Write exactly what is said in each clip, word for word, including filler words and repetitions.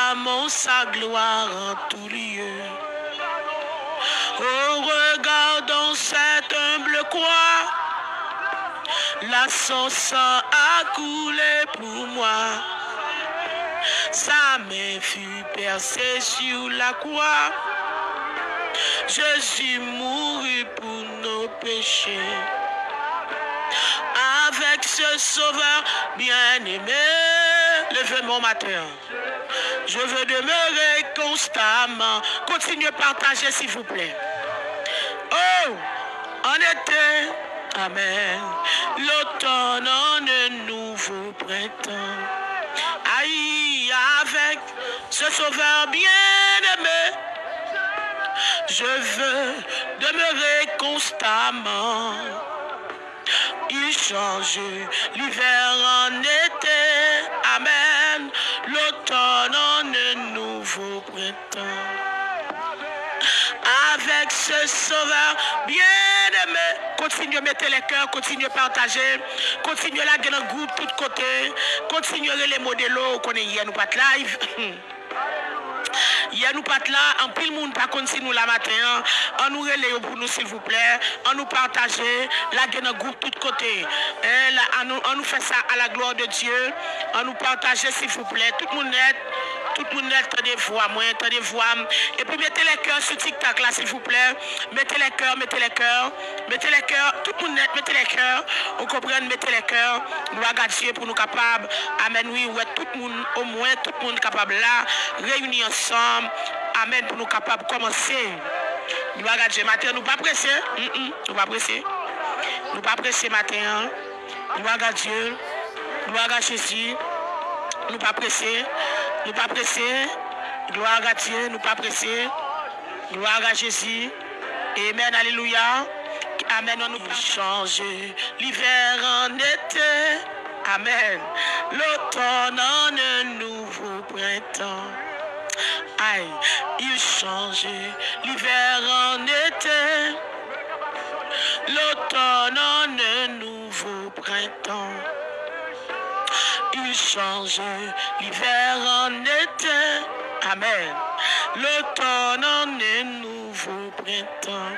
Proclamons sa gloire en tout lieu. Oh, regardons cette humble croix. Là, son sang a coulé pour moi. Sa main fut percée sur la croix. Jésus mourut pour nos péchés. Avec ce Sauveur bien-aimé, levez mon matin. Je veux demeurer constamment. Continuez, partagez, s'il vous plaît. Oh, en été, amen. L'automne, un nouveau printemps. Aïe, avec ce Sauveur bien-aimé, je veux demeurer constamment. Il change l'hiver en été. Amen. L'automne en un nouveau printemps. Avec ce Sauveur bien-aimé. Continuez, mettez les cœurs, continuez, partagez, continuez, lage nan gwoup tout kote, continuez, rele modelo, ou konnen yè nou pa t live. Yè nou pa t la, anpil moun pa konn si nou la maten an. An nou rele yo pou nou, silvouplè. An nou pataje, lage nan gwoup tout kote. Eh, la, an nou, an nou fè sa à la gloire de Dieu. An nou pataje, silvouplè. Tout moun nèt, tout moun nèt, tande vwa mwen, tande vwa m. Epi mete lè kè sou TikTok la, silvouplè. Mete lè kè, mete lè kè. Mete lè kè, tout moun nèt, mete lè kè. Ou konprann, mete lè kè. Glwa a Dye pou nou kapab, amèn, wi, wè tout moun, omwen tout moun kapab la, reyini ansanm, amèn, pou nou kapab kòmanse. Glwa a Dye, maten an, nou pa prese, mm, mm, nou pa prese. Nou pa prese maten an. Glwa a Dye, glwa a Jezi. Nou pa prese, nou pa prese. Glwa a Dye, nou pa prese. Glwa a Jezi. Amen, alelouya. Amen. On nous change l'hiver en été. Amen. L'automne en un nouveau printemps. Aïe, il change l'hiver en été. L'automne en un nouveau printemps. Il change l'hiver en été. Amen. L'automne en un nouveau printemps.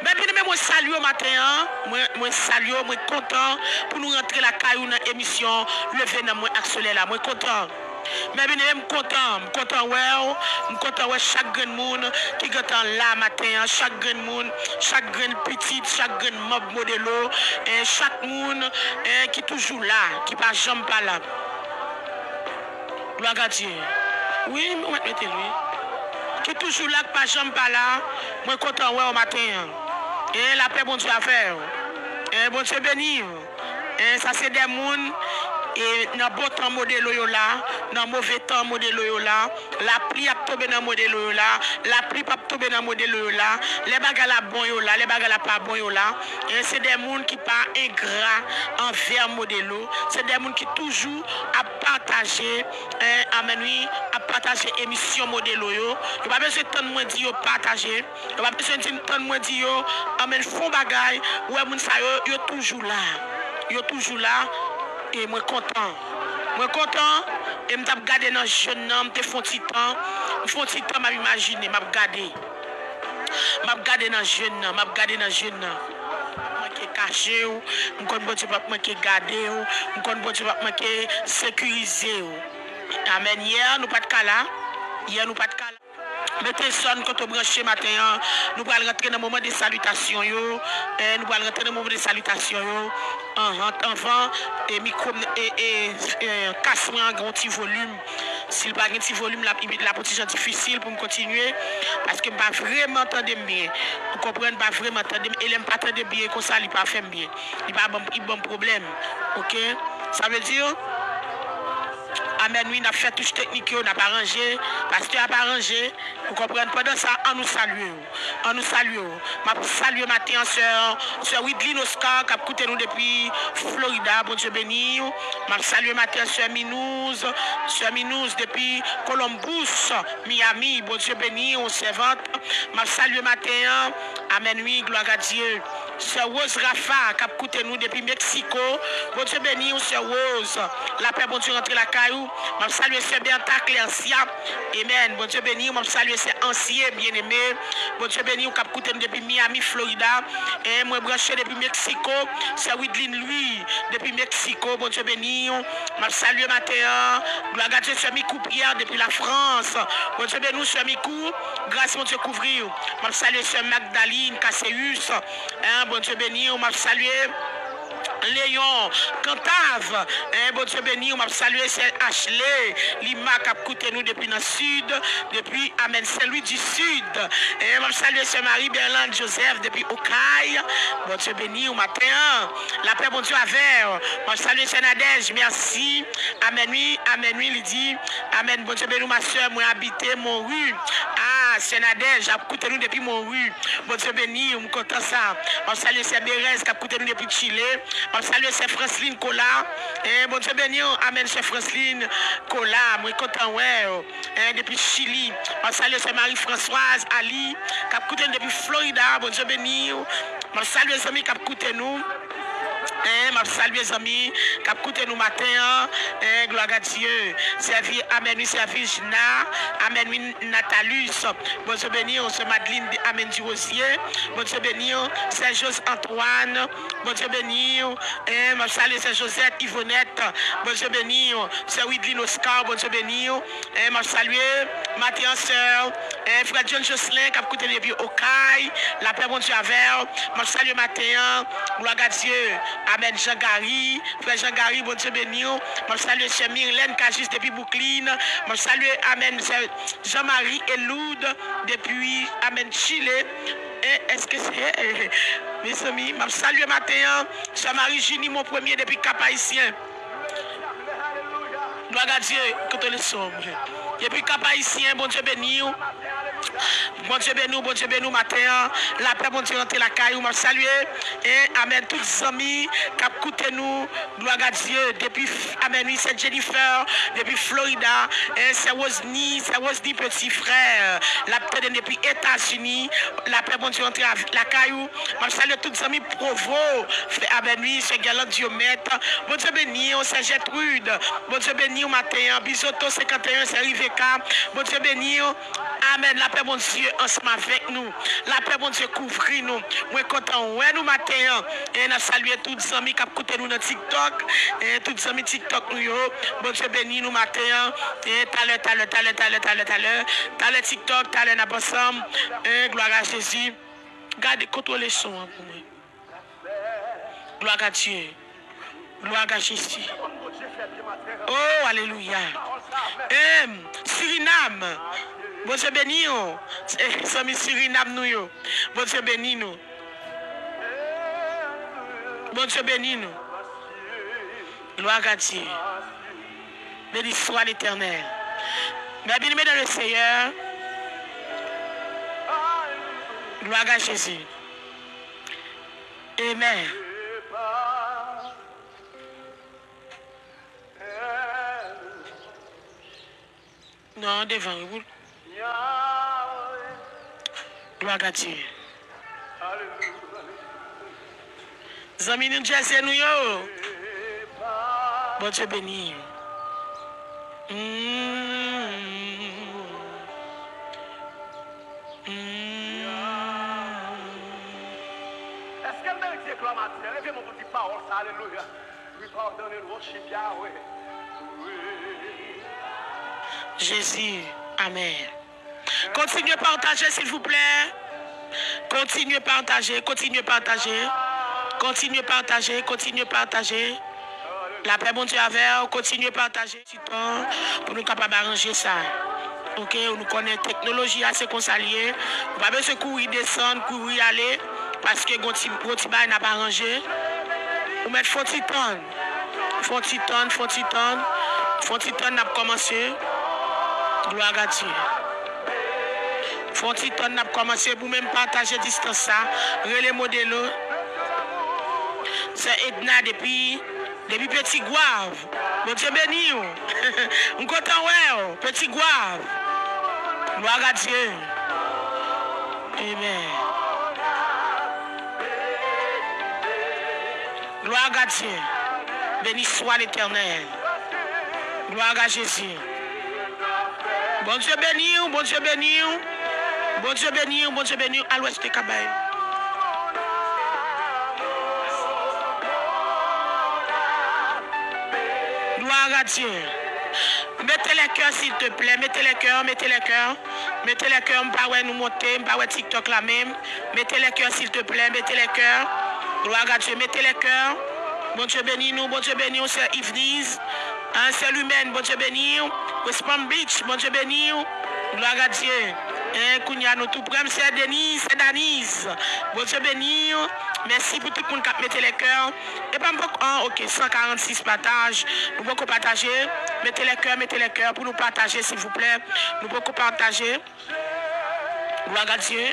Mè byeneme, mwen salye w maten an. Mwen, mwen salye w, mwen kontan pou nou rantre lakay ou nan emisyon Leve Nanm Mwen ak Solèy la. Mwen kontan. Mè byeneme, m kontan, m kontan wè w, m kontan wè chak grenn moun ki gentan la maten an, chak grenn moun, chak grenn pitit, chak grenn manm Modelo, eh, chak moun, eh, ki toujou la, ki pa janm pa la. Glwa a Dye. Wi, mwen mèt mete l, wi. Ki toujou la, ki pa janm pa la, mwen kontan wè w maten an. Eh, lapè Bondye avè w. Eh, Bondye beni w. Eh, sa se de moun, eh, nan bon tan Modelo yo la, nan move tan Modelo yo la, lapli ap tonbe nan Modelo yo la, lapli p ap tonbe nan Modelo yo la, lè bagay la bon yo la, lè bagay la pa bon yo la. Eh, se de moun ki pa engra anvè Modelo, se de moun ki toujou ap pataje, eh, amèn wi, ap pataje emisyon Modelo yo. Yo pa bezwen tann mwen di yo pataje. Yo pa bezwen di, tann mwen di yo, anmèn fon bagay, ou wè moun sa yo, yo toujou la. Yo toujou la, e mwen kontan. Mwen kontan, e m t ap gade nan je n nan, m te fon ti tan, m fon ti tan, m ap imajine, m ap gade. M ap gade nan je n nan, m ap gade nan je n nan. Manke kache w, m konn Bondye p ap manke gade w, m konn Bondye p ap manke sekirize w. Amèn. Yè, nou pa t ka la. Yè, nou pa t ka la. Mete zòn kote w branche maten an. Nou pral rantre nan moman de salitasyon yo. Eh, nou pral rantre nan moman de salitasyon yo. Anhan, anvan, e mikwo m, e, e, e, kas mwen an gen yon ti volim. Si l pa gen ti volim, l ap, l ap yon ti jan difisil pou m kontinye. Paske m pa vrèman tande m byen. Ou konprann, m pa vrèman tande m. E lè m pa tande m byen konsa, li pa fè m byen. Li pa ban m, li ban m pwoblèm. Oke? Sa vle di, amèn, wi, n ap fè touch teknik yo, n ap aranje. Pastè ap aranje. Ou konprann? Pandan sa, an nou salye yo. An nou salye yo. M ap salye maten an sè, sè Widline Oscar k ap koute nou depi Florida. Bondye beni w. M ap salye maten an sè Minouz, sè Minouz depi Columbus, Miami. Bondye beni w, sèvant. M ap salye maten an. Amèn, wi, glwa a Dye. Sè Rose Rafa k ap koute nou depi Meksiko. Bondye beni w, sè Rose. Lapè Bondye rantre lakay ou. M ap salye sè Bertha Clercia. Amen. Bondye beni w. M ap salye sè Ansie Bien-Aimé. Bondye beni w k ap koute n depi Miami, Florida. E mwen branche depi Meksiko. Sè Widline Louis depi Meksiko. Bondye beni w. M ap salye maten an. Glwa Gadye, sè Mikou Pierre depi Lafrans. Bondye beni w, sè Mikou. Gras Bondye kouvri w. M ap salye sè Magdalene Caseus. Hein, Bondye beni w. M ap salye Leyon Kantav, hein, Bondye beni w. M ap salye sè Ashley Lima k ap koute nou depi nan Sid, depi, amèn, Saint Louis du Sud. Hein, m ap salye sè Marie Berlande Joseph depi Okay. Bondye beni w maten an. Lapè Bondye avè w. M ap salye sè Nadège, mèsi. Amèn wi, amèn wi, li di. Amèn, Bondye beni w, ma sè, mwen abite Monri. Ah, sè Nadège ap koute nou depi Monri. Bondye beni w, m kontan sa. M ap salye sè Berèz k ap koute nou depi Chile. M ap salye sè Franslin Kola. Eh, Bondye beni w. Amèn, sè Franslin Kola. Mwen kontan wè w. Eh, depi Chili. M ap salye sè Marie Françoise Ali k ap koute nou depi Florida. Bondye beni w. M ap salye zanmi k ap koute nou. Eh, m ap salye zanmi k ap koute nou maten an. Eh, glwa a Dye. Sèvi, amèn wi, sèvi Jna. Amèn wi, Natalus. Bondye beni w, sè Madeline, amèn, Durosier. Bondye beni w, sè Jos Antoine. Bondye beni w. Eh, m ap salye sè Josette, Yvonette. Bondye beni w, sè Widline Oscar. Bondye beni w. Eh, m ap salye maten an sè, eh, frè John Jocelyn k ap koute depi Okay. Lapè Bondye avè w. M ap salye maten an. Glwa a Dye. Amèn. Jean Gary. Frè Jean Gary, Bondye beni w. M ap salye sè Mirlène Cajus depi Brooklyn. M ap salye, amèn, sè Jean Marie Eloud depi, amèn, Chile. E, èske se, mezanmi, m ap salye maten an sè Marie Junie Mon Premier depi Cap Haïtien. Glwa a Dye, kote leson mwen. Depi Cap Haïtien, Bondye beni w. Bondye beni w, Bondye beni w maten an. Lapè Bondye rantre lakay ou. M ap salye, e, amèn, tout zanmi k ap koute nou. Glwa a Dye, depi, amèn wi, sè Jennifer, depi Florida, e, sè Rosny, sè Rosny Petit Frère, l ap tande depi Etazini. Lapè Bondye rantre lakay ou. M ap salye tout zanmi Provo, frè, amèn wi, sè Guerlande Diomètre. Bondye beni w, sè Gertrude. Bondye beni w maten an. Bizoto senkanteyen, sè Riveka. Bondye beni w. Amèn. Lapè Bondye ansanm avèk nou. Lapè Bondye kouvri nou. Mwen kontan wè nou maten an. E n ap salye tout zanmi k ap koute nou nan TikTok. E tout zanmi TikTok nou yo. Bondye beni nou maten an. E talè, talè, talè, talè, talè, talè. Talè TikTok, talè n ap ansanm. E glwa a Jezi. Gade, kontwole son an pou mwen. Glwa a Dye. Glwa a Jezi. Oh, alelouya. Em, Sirinam. Bondye beni w. Eh, zanmi Sirinam nou yo. Bondye beni nou. Bondye beni nou. Glwa a Dye. Béni soit l'Éternel. Mes bien-aimés dans le Seigneur, glwa a Jezi. Amen. Non, devan wi. Glwa a Dye. Zanmi New Jersey nou yo. Bondye beni. Mm. Mm. Èske l merite glwa maten? Leve men w pou di pawòl sa, alelouya. We bow down and worship Yahweh. Jezi, amèn. Kontinye pataje, silvouplè. Kontinye pataje, kontinye pataje. Kontinye pataje, kontinye pataje. Lapè Bondye avè w, kontinye pataje. Ti tan pou nou kapab aranje sa. Oke, nou konnen teknoloji a se konsa l ye. Ou pa bezwen kouri desann, kouri ale, paske gon ti, gon ti bagay n ap aranje. Ou mèt fon ti tann. Fon ti tann, fon ti tann. Fon ti tann, n ap kòmanse. Glwa a Dye. Fon ti tann, n ap kòmanse. Pou menm pataje distans sa. Rele Modelo. Sè Edna depi Depi Petit Goâve. Bondye beni w. M kontan wè w, Petit Goâve. Glwa a Dye. Amen. Glwa a Dye. Béni soit l'Éternel. Glwa a Jezi. Bondye beni w, Bondye beni w. Bondye beni w, Bondye beni w. Al wè si te ka bay. Glwa a Dye. Mete lè kè, silteplè. Mete lè kè, mete lè kè. Mete lè kè, m pa wè nou monte, m pa wè TikTok la menm. Mete lè kè, silteplè, mete lè kè. Glwa a Dye, mete lè kè. Bondye beni nou, Bondye beni w, sè Yvenise. An, sè Lumène, Bondye beni w. West Palm Beach, Bondye beni w. Glwa a Dye. En, kounye a nou tou prè, m sè Denise, sè Danise. Bondye beni w. Mèsi pou tout moun k ap mete lè kè. Epa m poko, an, ok, san karannsis pataj. Nou poko pataje. Mete lè kè, mete lè kè pou nou pataje, silvouplè. Nou poko pataje. Glwa a Dye.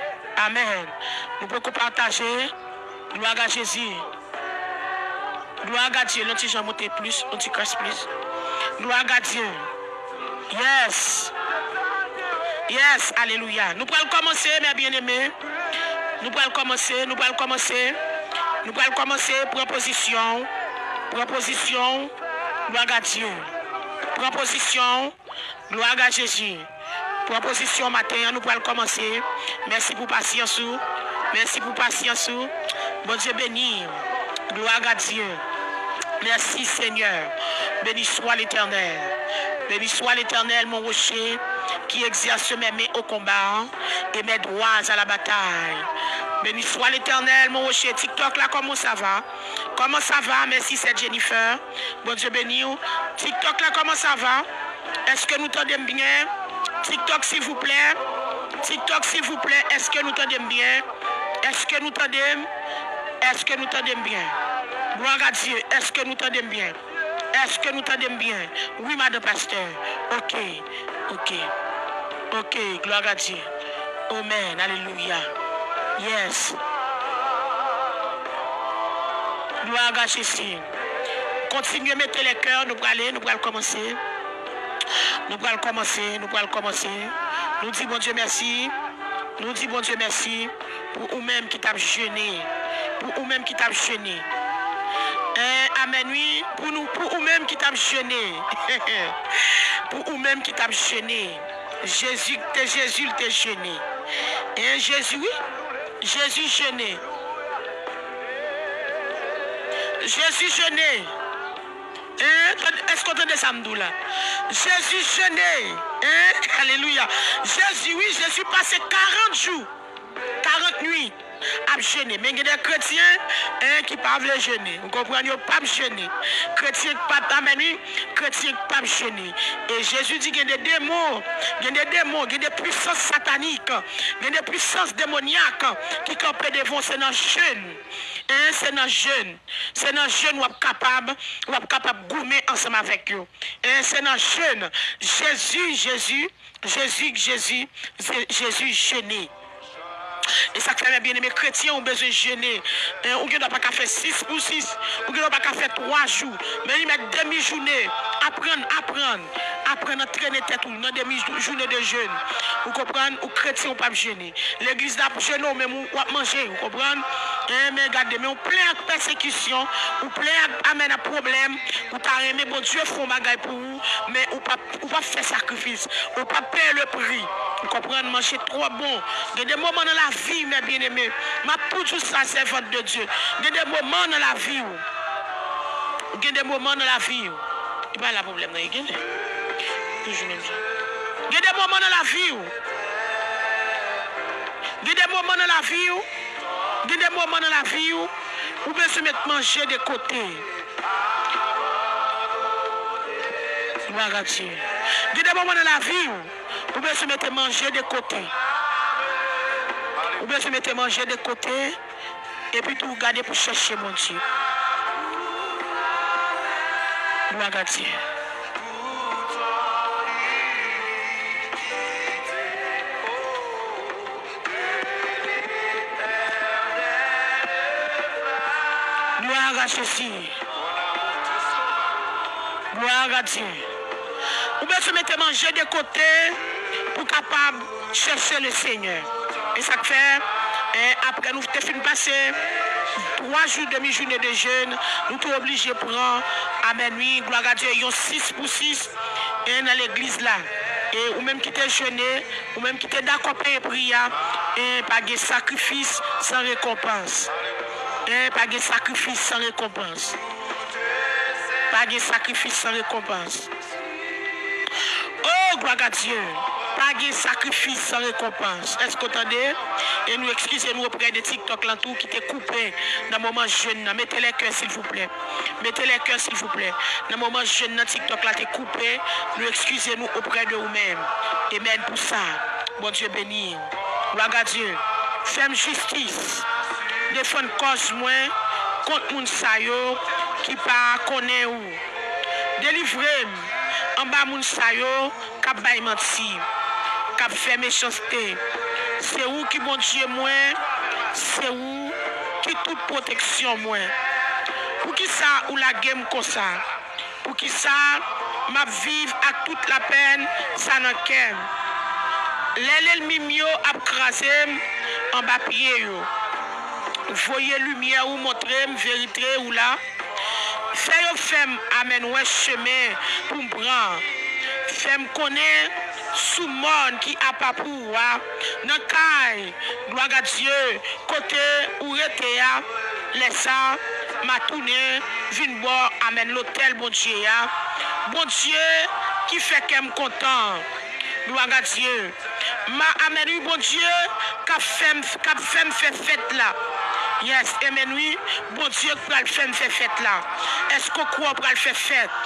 Amèn. Nou poko pataje. Glwa a Jezi. Glwa a Dye. Yon ti jan monte plis, yon ti kras plis. Glwa a Dye. Yes. Yes. Alelouya. Nou pral kòmanse, mè byeneme. Nou pral kòmanse, nou pral kòmanse. Nou pral kòmanse. Pran pozisyon w. Pran pozisyon w. Glwa a Dye. Pran pozisyon w. Glwa a Jezi. Pran pozisyon maten an, nou pral kòmanse. Mèsi pou pasyans ou. Mèsi pou pasyans ou. Bondye beni w. Glwa a Dye. Merci Seigneur. Béni soit l'Éternel. Béni soit l'Éternel, mon rocher, qui exerce mes mains au combat et mes doigts à la bataille. Béni soit l'Éternel, mon rocher. TikTok la, comment ça va? Comment ça va? Merci, c'est Jennifer. Bondye beni w. TikTok la, comment ça va? Èske nou tande m byen? TikTok, silvouplè. TikTok, silvouplè. Èske nou tande m byen? Èske nou tande m? Èske nou tande m byen? Glwa a Dye. Èske nou tande m byen? Èske nou tande m byen? Wi, madan pastè. Ok. Ok. Ok. Glwa a Dye. Amen. Alelouya. Yes. Glwa a Jezi. Kontinye mete lè kè, nou prale, nou pral kòmanse. Nou pral kòmanse, nou pral kòmanse. Nou di Bondye mèsi. Nou di Bondye mèsi pou ou menm ki t ap jene. Pou ou menm ki t ap jene. En, amèn, wi. Pou nou, pou ou menm ki t ap jene. Pou ou menm ki t ap jene. Jezi te, Jezi, l te jene. En, Jezi, wi. Jezi jene. Jezi jene. En, tande, èske w tande sa m di w la? Jezi jene. En, alelouya. Jezi, wi, Jezi pase karant jou, karant nuit ap jene. Men gen de kretyen, en, ki pa vle jene. Ou konprann? Yo p ap jene. Kretyen k p ap, amèn, wi. Kretyen k p ap jene. E Jezi di gen de demon, gen de demon, gen de pwisans satanik, gen de pwisans demonyak ki kanpe devan w, se nan jèn. En, se nan jèn. Se nan jèn w ap kapab, w ap kapab goumen ansanm avèk yo. En, se nan jèn. Jezi, Jezi, Jezi, Jezi, Je-, Jezi jene. E sa k fè, mè byeneme kretyen, ou bezwen jene. En, ou gendwa pa ka fè sis pou sis. Ou gendwa pa ka fè twa jou. Men li mèt demi jounen. Aprann, aprann. Aprann antrene tèt ou nan demi jou-, jounen de jèn. Ou konprann? Ou kretyen, ou p ap jene. Legliz la ap jene, ou menm ou, w ap manje, ou konprann? En, men gade, men ou plen ak pèsekisyon, ou plen ak, amèn, ak pwoblèm, ou ta renmen Bondye fè yon bagay pou ou, men ou p ap, ou p ap fè sakrifis, ou p ap peye le pri. Ou konprann? Manje twò bon. Gen de moman nan lavi, mè byeneme, m ap toujou di w sa, sèvant de Dye. Gen de moman nan lavi w. Gen de moman nan lavi w. E pa la pwoblèm nan ye genyen. Toujou menm jan. Gen de moman nan lavi w. Gen de moman nan lavi w. Gen de moman nan lavi w. Ou bezwen met manje de kote. Glwa a Dye. Gen de moman nan lavi w. Ou bezwen mete manje de kote. Ou bezwen mete manje de kote. Epi tou, gade pou chèche Bondye. Glwa a Dye. Glwa a Jezi. Glwa a Dye. Ou bezwen mete manje de kote pou kapab chèche le Senyè. E sa k fè, E apre nou te fin pase twa jou demi jounen de jèn, nou te oblije pran, amèn wi, glwa a Dye, yon sis pou sis, e nan legliz la. E ou menm ki te jene, ou menm ki te dakò peye pri a, e pa gen sakrifis san rekonpans. E pa gen sakrifis san rekonpans. Pa gen sakrifis san rekonpans. Oh, glwa a Dye! Pa gen sakrifis san rekonpans. Èske w tande? E nou eskize nou oprè de TikTok lan tou ki te koupe nan moman jèn nan. Mete lè kè, silvouplè. Mete lè kè, silvouplè. Nan moman jèn nan TikTok la te koupe, nou eskize nou oprè de ou menm. Amèn pou sa. Bondye beni w. Glwa a Dye. Fè m jistis. Defann kòz mwen kont moun sa yo ki pa konnen ou. Delivre m anba moun sa yo k ap bay manti, k ap fè mechanste. Se ou ki Bondye mwen, se ou ki tout pwoteksyon mwen. Poukisa ou lage m konsa? Poukisa m ap viv ak tout lapèn sa nan kè m? Lè lènmi m yo ap kraze m anba pye yo, voye limyè ou montre m verite ou la. Fè yo fè m, amèn, wè chemen pou m pran. Fè m konnen sou mòn ki apa pou ou a, nan kay, glwa a Dye, kote ou rete a. Lè sa, m a tounen vin bò, amèn, lotèl Bondye a. Bondye ki fè kè m kontan. Glwa a Dye. Ma, amèn, wi, Bondye k ap fè m, k ap fè m fè fèt la. Yes, amèn, wi, Bondye k pral fè m fè fèt la. Èske w kwè w pral fè fèt?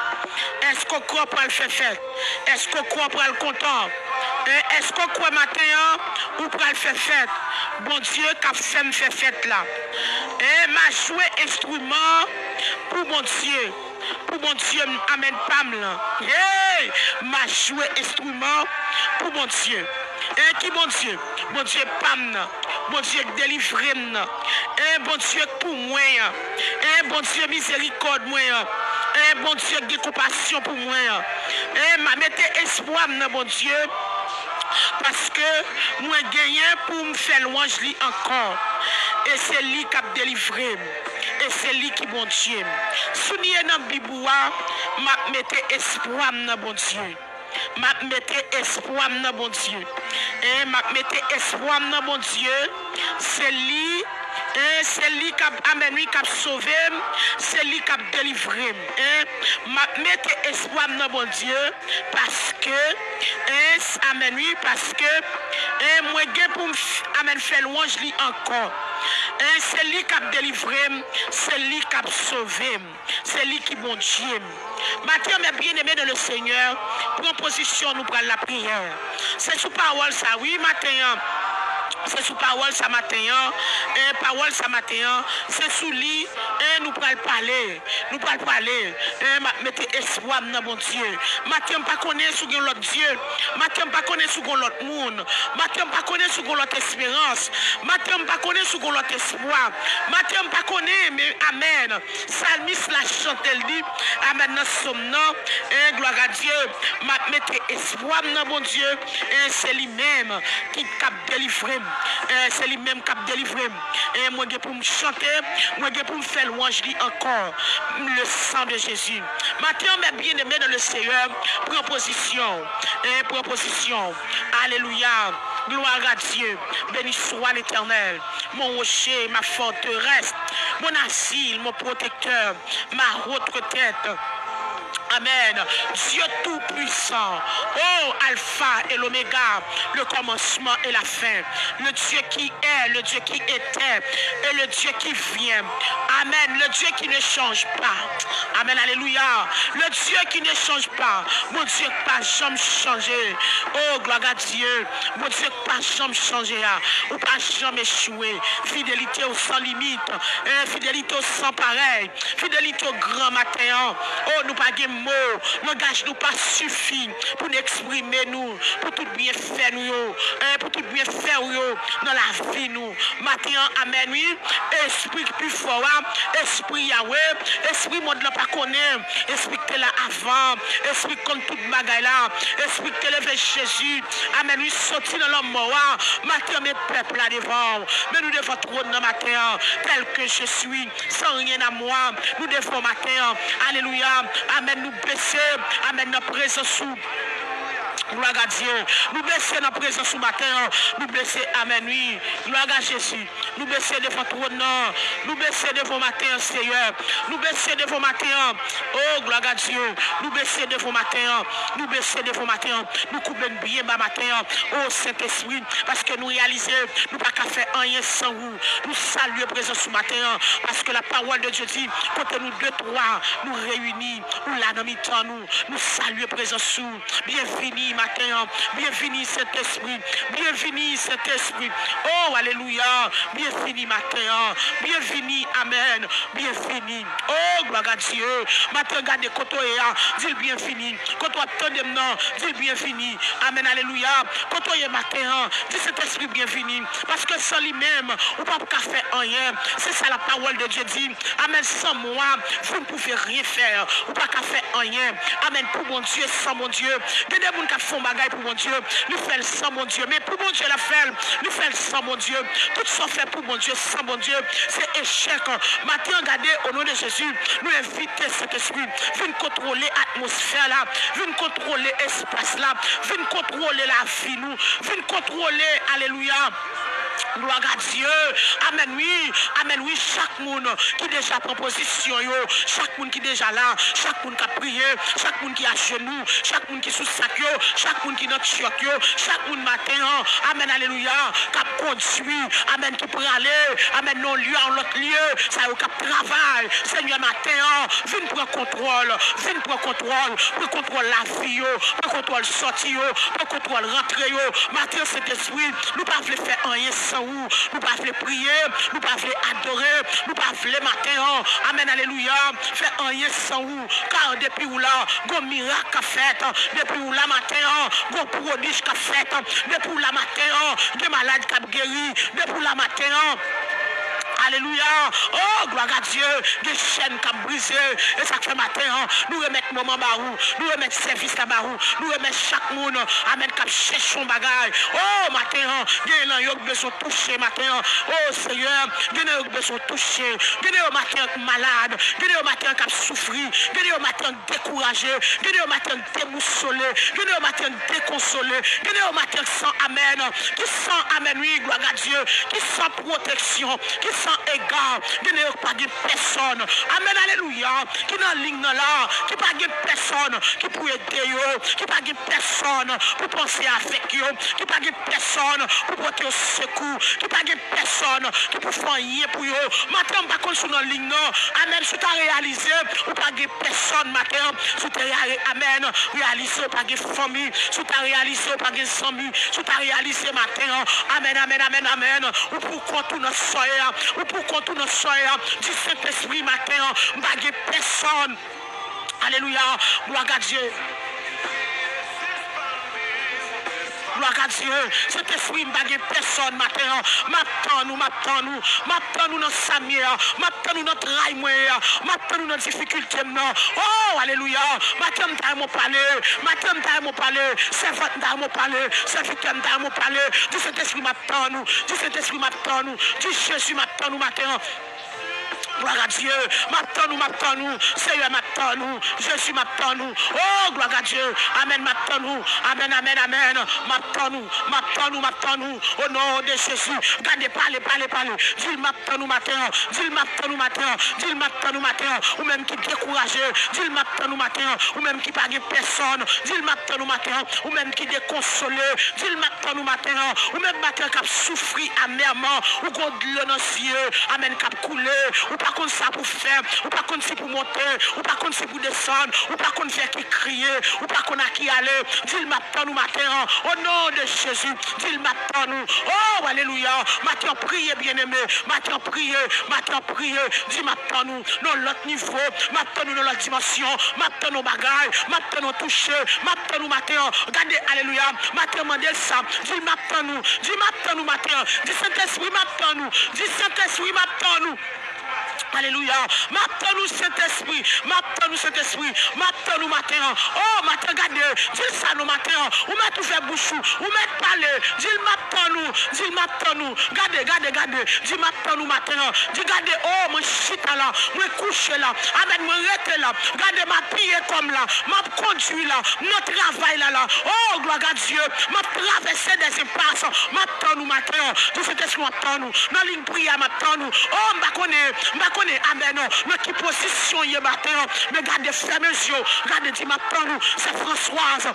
Èske w kwè w pral fè fèt? Èske w kwè w pral kontan? E èske w kwè maten an ou pral fè fèt? Bondye k ap fè m fè fèt la. E m a jwe enstriman pou Bondye. Pou Bondye m, amèn, pa m lan. Hey! M a jwe enstriman pou Bondye. E ki Bondye? Bondye pa m nan. Bondye k delivre m nan. E Bondye k pou mwen an. E Bondye mizerikòd mwen an. E Bondye k gen konpasyon pou mwen an. E m a mete espwa m nan Bondye. Paske mwen genyen pou m fè lwanj li ankò. E se li k ap delivre m. E se li ki Bondye m. Si w lye nan Bib ou a, m ap mete espwa m nan Bondye. M ap mete espwa m nan Bondye. E m ap mete espwa m nan Bondye. Se li, e se li k ap, amèn, wi, k ap sove m. Se li k ap delivre m. E m ap mete espwa m nan Bondye. Paske, e, amèn, wi, paske, e, mwen gen pou m, f- amèn, fè lwanj li ankò. E se li k ap delivre m, se li k ap sove m, se li ki Bondye m. Maten an, mes bien-aimés dans le Seigneur, pran pozisyon, nou pral lapriyè. Se sou pawòl sa, wi, maten an. Se sou pawòl sa maten an. E pawòl sa maten an, se sou li, e nou pral pale. Nou pral pale. E m ap mete espwa m nan Bondye. Maten m pa konnen si w gen lòt dye. Maten m pa konnen si w gen lòt moun. Maten m pa konnen si w gen lòt esperans. Maten m pa konnen si w gen lòt espwa. Maten m pa konnen, men amèn. Salmis la chante, l di, amèn, nan sòm nan. E glwa a Dye. M ap mete espwa m nan Bondye. E se li menm ki k ap delivre m. E se li menm k ap delivre m. E mwen gen pou m chante, mwen gen pou m fè lwanj li ankò. Le sang de Jésus. Maten an, mes bien-aimés dans le Seigneur, pran pozisyon. E pran pozisyon. Alelouya. Gloire à Dieu. Béni soit l'Éternel, mon rocher, ma forteresse, mon asile, mon protecteur, ma haute retraite. Amen. Dieu tout-puissant, oh Alpha et l'Oméga, le commencement et la fin, le Dieu qui est, le Dieu qui était et le Dieu qui vient. Amen. Le Dieu qui ne change pas. Amen. Alléluia. Le Dieu qui ne change pas. Bondye k pa janm chanje. Oh, gloire à Dieu. Bondye k pa janm chanje a. Ou pa janm echwe. Fidelite w san limit. Eh, fidelite w san parèy. Fidelite w gran maten an. Oh, nou pa gen mo, langaj nou pa sifi pou n eksprime nou, pou tout byenfè nou yo, en, pou tout byenfè ou yo nan lavi nou. Maten an, amèn, wi, espri ki pi fò a, espri Yawe, espri mond lan pa konnen, espri ki te la avan, espri ki konn tout bagay la, espri ki te leve Jezi, amèn, wi, soti nan lanmò a. Maten an, men pèp la devan w, men nou devan twòn nan maten an, tel que je suis, sans rien à moi, nou devan w maten an, alelouya, amèn, nou bese, amèn, nan prezans ou. Glwa a Dye. Nou bese nan prezans ou maten an. Nou bese, amèn, wi. Glwa a Jezi. Nou bese devan twòn nan. Nou bese devan maten an, Seyè. Nou bese devan maten an. O, glwa a Dye. Nou bese devan maten an. Nou bese devan maten an. Nou koube n byen ba maten an. O, Sentespri, paske nou reyalize nou pa ka fè anyen san ou. Nou salye prezans ou maten an. Paske la parole de Dieu dit, kote nou de, twa, nou reyini, ou la nan mitan nou. Nou salye prezans ou. Byenvini maten an. Byenvini, Sentespri. Byenvini, Sentespri. O, alelouya. Byenvini maten an. Byenvini, amèn. Byenvini. O, glwa a Dye. Maten an, gade kote w ye a. Di l byenvini. Kote w ap tande m nan, di l byenvini. Amèn, alelouya. Kote w ye maten an, di Sentespri byenvini. Paske san li menm, ou p ap ka fè anyen. Se sa la parole de Dieu dit. Amèn. Sans moi, vous ne pouvez rien faire. Ou pa ka fè anyen. Amèn. Pou Bondye, san Bondye. Gen de moun k ap fè yon bagay pou Bondye, li fè l san Bondye. Men pou Bondye l ap fè l, li fè l san Bondye. Tout sa w fè pou Bondye, san Bondye, se echèk. Maten an, gade, o non de Jezi, nou envite Sentespri vin kontwole atmosfè la, vin kontwole espas la, vin kontwole lavi nou, vin kontwole, alelouya. Glwa a Dye. Amèn, wi. Amèn, wi. Chak moun ki deja pran pozisyon yo, chak moun ki deja la, chak moun k ap priye, chak moun ki ajenou, chak moun ki sou sak yo, chak moun ki nan tchòk yo, chak moun maten an, amèn, alelouya, k ap kondui, amèn, ki prale, amèn, nan yon lye a yon lòt lye, sa yo k ap travay, Senyè, maten an, vin pran kontwòl, vin pran kontwòl, pran kontwòl lavi yo, pran kontwòl sòti yo, pran kontwòl rantre yo. Maten an, Sentespri, nou pa vle fè anyen san ou, nou pa vle priye, nou pa vle adore, nou pa vle maten an, amèn, alelouya, fè anyen san ou, kar depi ou la, gon mirak k ap fèt, depi ou la maten an, gon pwodij k ap fèt, depi ou la maten an, gen malad k ap geri, depi ou la maten an. Alelouya. O, glwa a Dye. Gen chèn k ap brize. E sa k fè maten an, nou remèt moman ba ou. Nou remèt sèvis la ba ou. Nou remèt chak moun, amèn, k ap chèche yon bagay. O, maten an, gen nan yo k bezwen touche maten an. O, Seyè, gen nan yo k bezwen touche. Gen nan yo maten an k malad. Gen nan yo maten an k ap soufri. Gen nan yo maten an k dekouraje. Gen nan yo maten an k debousole. Gen nan yo maten an k dekonsole. Gen nan yo maten an k san amèn. Ki san amèn, wi, glwa a Dye. Ki san pwoteksyon. Ki san ega. Gen nan yo k pa gen pèsòn. Amèn, alelouya. Ki nan liy nan la. Ki pa gen pèsòn ki pou ede yo. Ki pa gen pèsòn pou panse avèk yo. Ki pa gen pèsòn pou pote yo sekou. Ki pa gen pèsòn ki pou fè anyen pou yo. Maten an, m pa konn si w nan liy nan. Amèn. Si w ta reyalize, ou pa gen pèsòn maten an. Si w te reyalize, amèn, reyalize w pa gen fanmi. Si w ta reyalize w pa gen zanmi. Si w ta reyalize maten an, amèn, amèn, amèn, amèn, ou pou kont ou nan sa w ye a. Ou pou kont ou nan sa w ye a. Di, Sentespri, maten an, m pa gen pèsòn. Alelouya. Glwa a Dye. Glwa a Dye. Sentespri, m pa gen pèsòn maten an. M ap tann ou, m ap tann ou. M ap tann ou nan sa m ye a. M ap tann ou nan tray mwen ye a. M ap tann ou nan difikilte m nan. O, alelouya. Maten an, m ta renmen w pale. Maten an, m ta renmen w pale. Sèvant, m ta renmen w pale. Sèvitè, m ta renmen w pale. Di, Sentespri, m ap tann ou. Di, Sentespri, m ap tann ou. Di, Jezi, m ap tann ou maten an. Glwa a Dye. M ap tann ou, m ap tann ou. Seyè, m ap tann ou. Jezi, m ap tann ou. O, glwa a Dye. Amèn, m ap tann ou. Amèn, amèn, amèn. M ap tann ou. M ap tann ou, m ap tann ou. O non de Jezi. Gade, pale, pale, pale. Di l m ap tann ou maten an. Di l m ap tann ou maten an. Di l m ap tann ou maten an. Ou menm ki dekouraje. Di l m ap tann ou maten an. Ou menm ki pa gen pèsòn. Di l m ap tann ou maten an. Ou menm ki dekonsole. Di l m ap tann ou maten an. Ou menm maten an k ap soufri amèman. Ou gon dlo nan zye. Amèn, k ap koule. Ou pa konn sa pou fè, ou pa konn si pou monte, ou pa konn si pou desann, ou pa konn fè ki kriye, ou pa konn a ki ale. Di l, m ap tann ou maten an. O non de Jezi, di l, m ap tann ou. O, alelouya. Maten an, priye, byeneme. Maten an, priye. Maten an, priye. Di, m ap tann ou nan lòt nivo. M ap tann ou nan lòt dimansyon. M ap tann yon bagay. M ap tann yon touche. M ap tann ou maten an. Gade, alelouya. Maten an, mande l sa. Di l, m ap tann ou. Di, m ap tann ou maten an. Di, Sentespri, m ap tann ou. Di, Sentespri, m ap tann ou. Alelouya. M ap tann ou, Sentespri. M ap tann ou, Sentespri. M ap tann ou maten an. O, maten, gade. Di l sa non maten an. Ou mèt ouvè bouch ou. Ou mèt pale. Di l, m ap tann ou. Di l, m ap tann ou. Gade, gade, gade. Di, m ap tann ou maten an. Di, gade, o, mwen chita la. Mwen kouche la. Amèn, mwen rete la. Gade, m apiye kò m la. M ap kondui la. M nan travay la la. O, glwa a Dye. M ap travèse dè enpas. M ap tann ou maten an. Di, Sentespri, m ap tann ou. Nan liy priyè, m ap tann ou. O, m pa konnen, m pa konnen, amèn, nan ki pozisyon w ye maten an. Men gade, fèmen zye w. Gade, di, m ap tann ou. Se Françoise.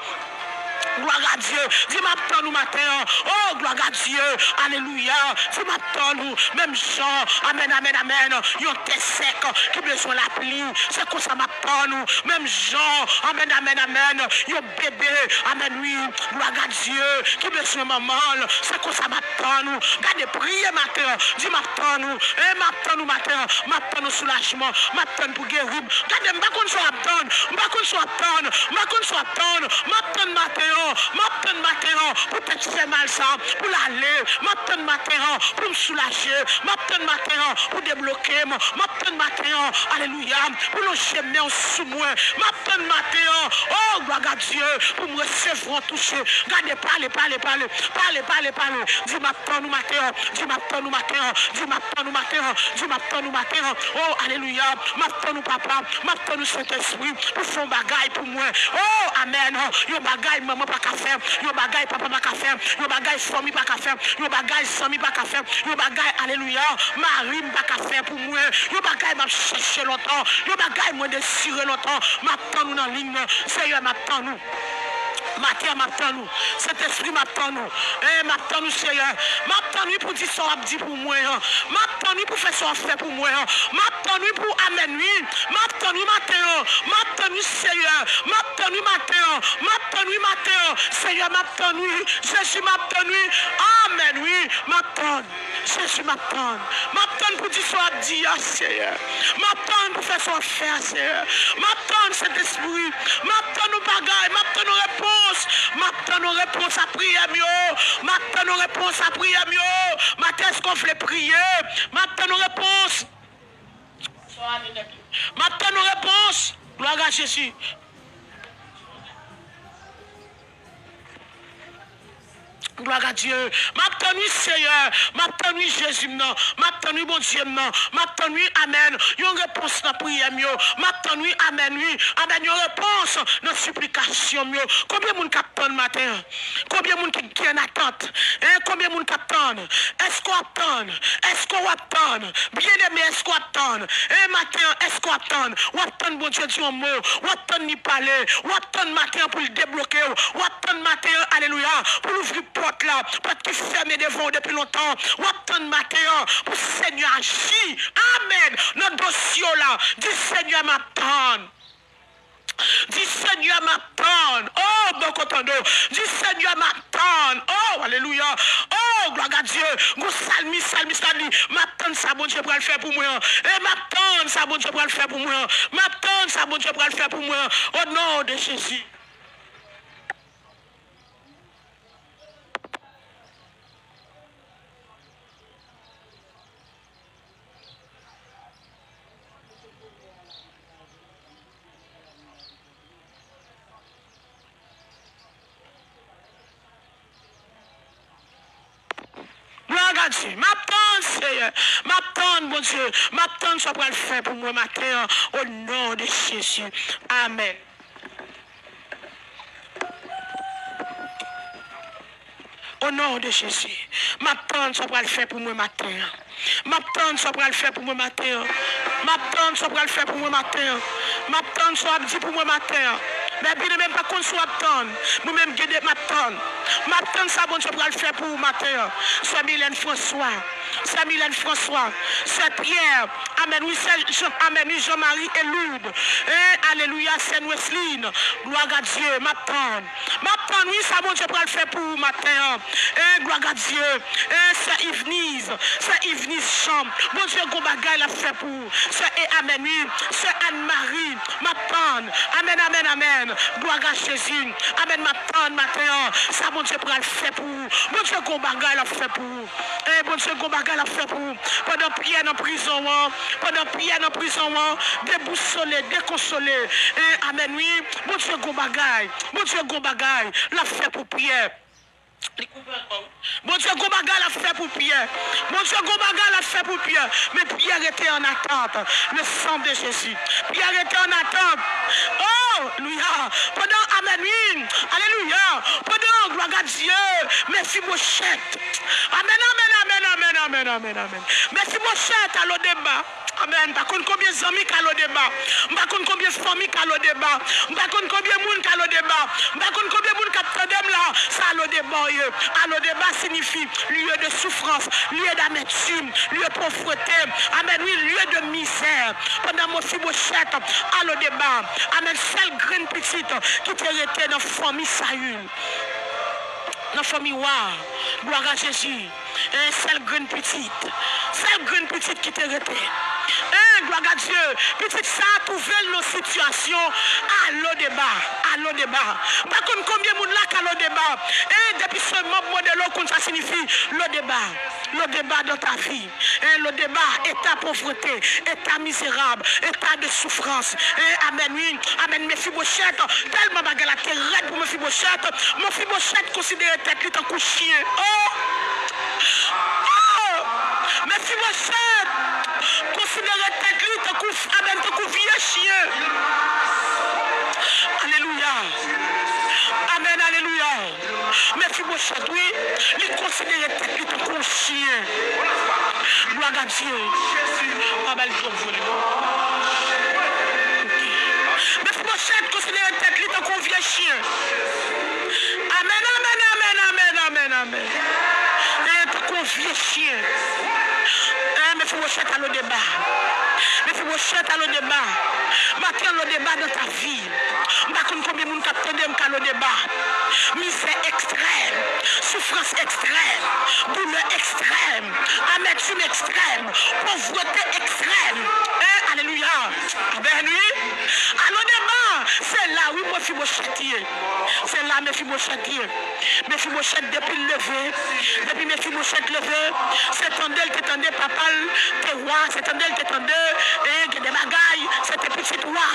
Glwa a Dye. Di, m ap tann ou maten an. O, glwa a Dye. Alelouya. Di, m ap tann ou. Menm jan. Amèn, amèn, amèn. Yon tè sèk ki bezwen lapli. Se konsa m ap tann ou. Menm jan. Amèn, amèn, amèn. Yon bebe. Amèn, wi. Glwa a Dye. Ki bezwen manman l. Se konsa m ap tann ou. Gade, priye maten an. Di, m ap tann ou. E, m ap tann ou maten an. M ap tann ou soulajman. M ap tann pou geri m. Gade, m pa konn sa w ap tann. M pa konn sa w ap tann. M pa konn sa w ap tann. M ap tann maten an. M ap tann maten an. Pou tèt fè mal sa. Pou l ale. M ap tann maten an. Pou m soulaje. M ap tann maten an. Pou debloke m. M ap tann maten an. Alelouya. Pou lonje men w sou mwen. M ap tann maten an. O, glwa a Dye. Pou m resevwa yon touche. Gade, pale, pale, pale. Pale, pale, pale. Di, m ap tann ou maten an. Di, m ap tann ou maten an. Di, m ap tann ou maten an. Di, m ap tann ou maten an. O, alelouya. M ap tann ou, papa. M ap tann ou, Sentespri, pou fè yon bagay pou mwen. O, amèn. Yon bagay manman pa ka fè. Yon bagay papa pa ka fè. Yon bagay fanmi pa ka fè. Yon bagay zanmi pa ka fè. Yon bagay, alelouya, mari m pa ka fè pou mwen. Yon bagay m ap chèche lontan. Yon bagay mwen dezire lontan. M ap tann ou nan liy nan. Seyè, m ap tann ou. Maten an, m ap tann ou. Sentespri, m ap tann ou. E, m ap tann ou, Seyè. M ap tann ou pou di sa w ap di pou mwen an. M ap tann ou pou fè sa w ap fè pou mwen an. M ap tann ou pou amèn, wi. M ap tann ou maten an. M ap tann ou, Seyè. M ap tann ou maten an. M ap tann ou maten an. Seyè, m ap tann ou. Jezi, m ap tann ou. Amèn, wi. M ap tann. Jezi, m ap tann. M ap tann pou di sa w ap di a, Seyè. M ap tann pou fè sa w ap fè a, Seyè. M ap tann, Sentespri. M ap tann yon bagay. M ap tann yon repons. M ap tann yon repons a priyè m yo. M ap tann yon repons a priyè m yo. Maten, èske w vle priye? M ap tann yon repons. M ap tann yon repons. Glwa a Jezi. Glwa a Dye. M ap tann wi, Seyè. M ap tann wi, Jezi m nan. M ap tann wi, Bondye m nan. M ap tann wi, amèn, yon repons nan priyè m yo. M ap tann wi, amèn, wi. Amèn, yon repons nan siplikasyon m yo. Konbyen moun k ap tann maten an? Konbyen moun ki, ki an atant? Hein? Konbyen moun k ap tann? Èske w ap tann? Èske w ap tann? Byeneme, èske w ap tann? E maten an, èske w ap tann? W ap tann Bondye di yon mo. W ap tann li pale. W ap tann maten an pou l debloke w. W ap tann maten an, alelouya, pou l ouvri pòt la. Pòt ki fèmen devan w depi lontan. W ap tann maten an pou Senyè aji. Amèn. Nan dosye w la, di, Senyè, m ap tann. Di, Senyè, m ap tann. O, bòkò tande w. Di, Senyè, m ap tann. O, alelouya. O, glwa a Dye. Gon salmis, salmis la di, m ap tann sa Bondye pral fè pou mwen an. E m ap tann sa Bondye pral fè pou mwen an. M ap tann sa Bondye pral fè pou mwen an. O non de Jezi. Glwa a Dye. M ap tann, Seyè. M ap tann, Bondye. M ap tann sa w pral fè pou mwen maten an. O non de Jezi. Amèn. O non de Jezi, m ap tann sa w pral fè pou mwen maten an. M ap tann sa w pral fè pou mwen maten an. M ap tann sa w pral fè pou mwen maten an. M ap tann sa w ap di pou mwen maten an. Men byeneme, m pa konn sa w ap tann. Mwen menm, gede, m ap tann. M ap tann sa Bondye pral fè pou ou maten an. Sè Milène François. Sè Milène François. Sè Pierre. Amèn, wi, sè Jean, amèn, wi, Jean-Marie e Lourdes. Hein, alelouya, sè Wesline. Glwa a Dye, m ap tann. M ap tann, wi, sa Bondye pral fè pou ou maten an. Hein, glwa a Dye. Hein, sè Yvenise, sè Yvenise Jean. Bondye gon bagay l ap fè pou ou. Sè, e amèn, wi. Sè Anne-Marie, m ap tann. Amèn, amèn, amèn. Glwa a Jezi. Amèn, m ap tann maten an. Sa Bondye pral fè pou ou. Bondye gon bagay l ap fè pou ou. E Bondye gon bagay l ap fè pou ou. Pandan Pyè nan prizon an, pandan Pyè nan prizon an, debousole, dekonsole. E, amèn, wi. Bondye gon bagay. Bondye gon bagay. L ap fè pou Pyè. Li kouvè ankò, wi. Bondye gon bagay l ap fè pou Pyè. Bondye gon bagay l ap fè pou Pyè. Men Pyè rete an atant. Le sang de Jésus. Pyè rete an atant. Oh, louya. Pandan, amèn, wi. Alelouya. Pandan, glwa a Dye. Mefibochèt. Amèn, amèn, amèn, amèn, amèn, amèn, amèn. Mefibochèt al o deba. Amèn. M pa konn konbyen zanmi k al o deba. M pa konn konbyen fanmi k al o deba. M pa konn konbyen moun k al o deba. M pa konn konbyen moun k ap tande m la. Sa al o deba w ye. Al o deba siyifi lieu de souffrance, lieu d'amertume, lieu pauvreté. Amèn. Wi, lieu de misère. Pandan Mefibochèt al o deba. Amèn. Sèl grenn pitit ki te rete nan fanmi Sayil. Nan fanmi wa. Glwa a Jezi. E sèl grenn pitit. Sèl grenn pitit ki te rete. E, glwa a Dye. Pitit sa a twouve l nan sitiyasyon a Lodeba. A Lodeba. M pa konn konbyen moun la k a Lodeba. E depi se manm modelo konn sa siyifi Lodeba. Lodeba dans ta vie. E Lodeba, état pauvreté, état misérable, état de souffrance. E amèn, wi. Amèn. Mefibochèt, tèlman bagay la te rèd pou Mefibochèt, Mefibochèt konsidere tèt li tankou chyen. Oh! Oh! Mefibochèt konsidere tèt li tankou, amèn, tankou vye chyen. Alelouya. Amèn, alelouya. Mefibochèt, wi, li konsidere tèt li tankou yon chyen. Glwa a Dye. Pa ba l twòp vole. Mefibochèt konsidere tèt li tankou yon vye chyen. Amèn, amèn, amèn, amèn, amèn, amèn. E tankou yon vye chyen. E Mefibochèt a Lodeba. Mefibochèt a Lodeba. Maten an, Lodeba dans ta vie. M pa konn konbyen moun k ap tande m k a Lodeba. Mizè ekstrèm, soufrans ekstrèm, doulè ekstrèm, amètim ekstrèm, povrete ekstrèm. Hein, alelouya. Amèn, wi. A Lodeba, se la, wi, Mefibochèt ye. Se la Mefibochèt ye. Mefibochèt, depi l leve, depi Mefibochèt leve, se tande l te tande papa l te wa, se tande l te tande, e gen de bagay, se te pitit wa.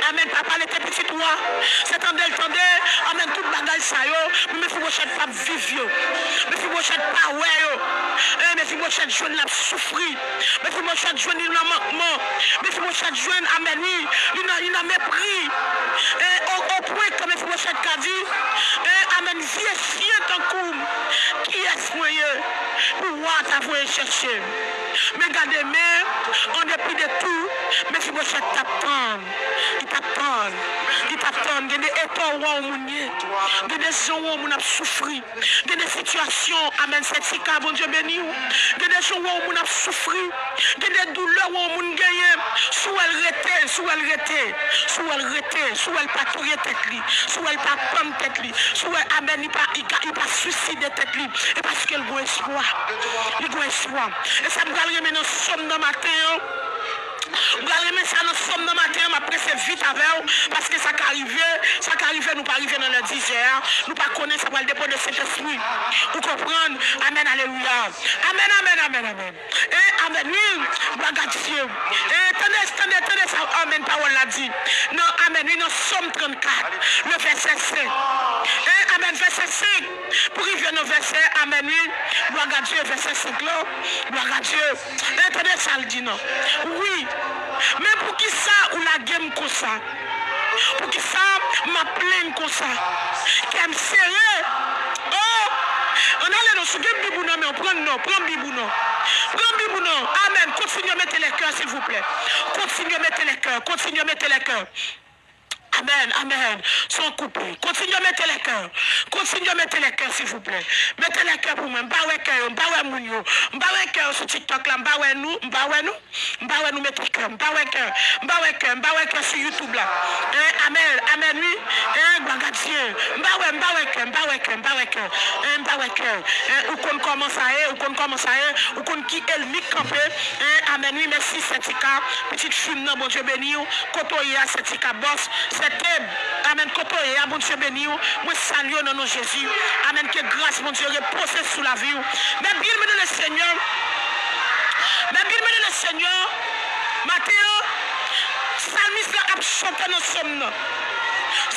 Amèn, papa l te pitit wa. Se tande l tande, amèn, tout bagay sa yo, men Mefibochèt p ap viv yo. Mefibochèt pa wè yo. E Mefibochèt jwenn l ap soufri. Mefibochèt jwenn li nan mankman. Mefibochèt jwenn, amèn, wi, li nan, li nan mepri. E o, o pwen ke Mefibochèt ka di, e, amèn, vye chyen tankou m, kiyès mwen ye pou wa ta voye chèche m? Men gade, men, an depi de tou, Mefibochèt t ap tann. Li t ap tann. Li t ap tann. Gen de eta w wè yon moun ye. Gen de jan w wè yon moun ap soufri. Gen de sitiyasyon, amèn, sètifika, Bondye beni w. Gen de jan w wè yon moun ap soufri. Gen de doulè w wè yon moun genyen. Si w wè l rete, si w wè l rete, si w wè l rete, si w wè l pa touye tèt li, si w wè l pa pann tèt li, si w wè, amèn, li pa, li ka, li pa swiside tèt li, e paske l gon espwa. Li gon espwa. E sa m pral renmen nan sòm nan maten an. M pral renmen sa nan sòm nan maten an, m ap prese vit avè w, paske sa ka rive, sa ka rive, nou pa rive nan lè dizè a, nou pa konnen, sa pral depann de Sentespri. Ou konprann? Amèn, alelouya. Amèn, amèn, amèn, amèn. E, amèn, wi, glwa a Dye. E, tande, tande, tande sa, amèn, pawòl la di. Nan, amèn, wi, nan Sòm trannkat, le vèsè senk. E, amèn, vèsè senk. Pou rive nan vèsè, amèn, wi. Glwa a Dye, vèsè senk lan. Glwa a Dye. E tande sa l di nan. Wi. Men poukisa ou lage m konsa? Poukisa m ap plenn konsa? Kè m sere. Oh! Ann ale non, si w gen bib ou nan men w, pran l non, pran bib ou non. Pran bib ou non. Amèn. Continuez, mettez les cœurs, s'il vous plaît. Continuez, mettez les cœurs. Continuez, mettez les cœurs. Amèn, amèn. Se yon koupe. Kontinye mete lè kè. Kontinye mete lè kè, silvouplè. Mete lè kè pou mwen. M pa wè kè yo, m pa wè moun yo. M pa wè kè yo sou TikTok la, m pa wè nou, m pa wè nou. M pa wè nou mete kè, m pa wè kè, m pa wè kè, m pa wè kè sou YouTube la. Hein, amèn, amèn, wi. Hein, glwa a Dye. M pa wè, m pa wè kè, m pa wè kè, m pa wè kè. Hein, m pa wè kè. Hein, ou konn kòman sa ye, ou konn kòman sa ye, ou konn ki ènmi k kanpe. Hein, amèn, wi, mèsi, Sètika, pitit fi m nan, Bondye beni w. Kote w ye a, Sètika Bòs, Sèteb. Amèn, kote w ye a, Bondye beni w. Mwen salye w nan non Jezi. Amèn, ke gras Bondye repoze sou lavi w. Mè byeneme nan Lesenyè, mè byeneme nan Lesenyè, maten an, salmis la ap chante nan sòm nan.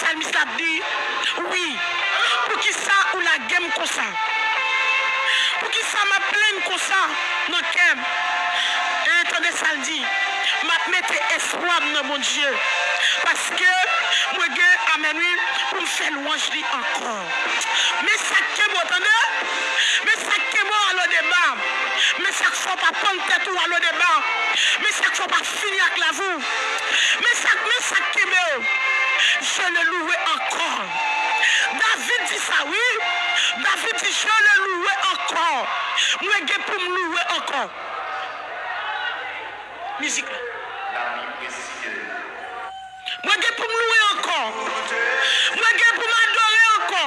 Salmis la ap di, wi, poukisa ou lage m konsa? Poukisa m ap plenn konsa nan kè m? E tande sa l di, m ap mete espwa m nan Bondye, paske mwen gen, amèn wi, pou m fè lwanj li ankò. Men sa k kenbe w, tande. Men sa k kenbe w, al odeba. Men sa k fè w pa pann tèt ou, al odeba. Men sa k fè w pa fini ak lavi w. Men sa, men sa k kenbe w. Je le louerai encore. David di sa, wi. David di, je le louerai encore. Mwen gen pou m louwe ankò. Mizik la. Mwen gen pou m louwe ankò. Mwen gen pou m adore ankò.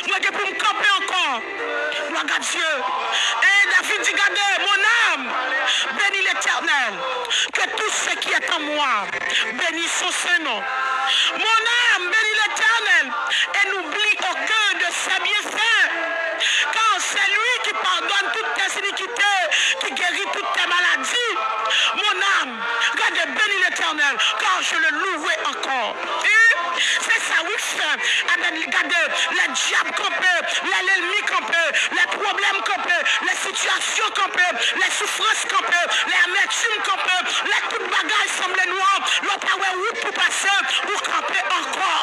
Mwen gen pou m kanpe ankò. Glwa a Dye. E David di, gade, mon âme, bénis l'Éternel. Que tout ce qui est en moi bénisse son saint nom. Mon âme, bénis l'Éternel et n'oublie aucun de ses bienfaits. Car c'est lui qui pardonne toutes tes iniquités, qui guérit toutes tes maladies. Mon âme, gade, bénis l'Éternel, car je le louerai encore. E se sa wi k fè, amèn, gade, lè dyab kanpe, lè lènmi kanpe, lè pwoblèm kanpe, lè sitiyasyon kanpe, lè soufrans kanpe, lè amètim kanpe, lè tout bagay sanble nwa, lè w pa wè wout pou pase, ou kanpe ankò.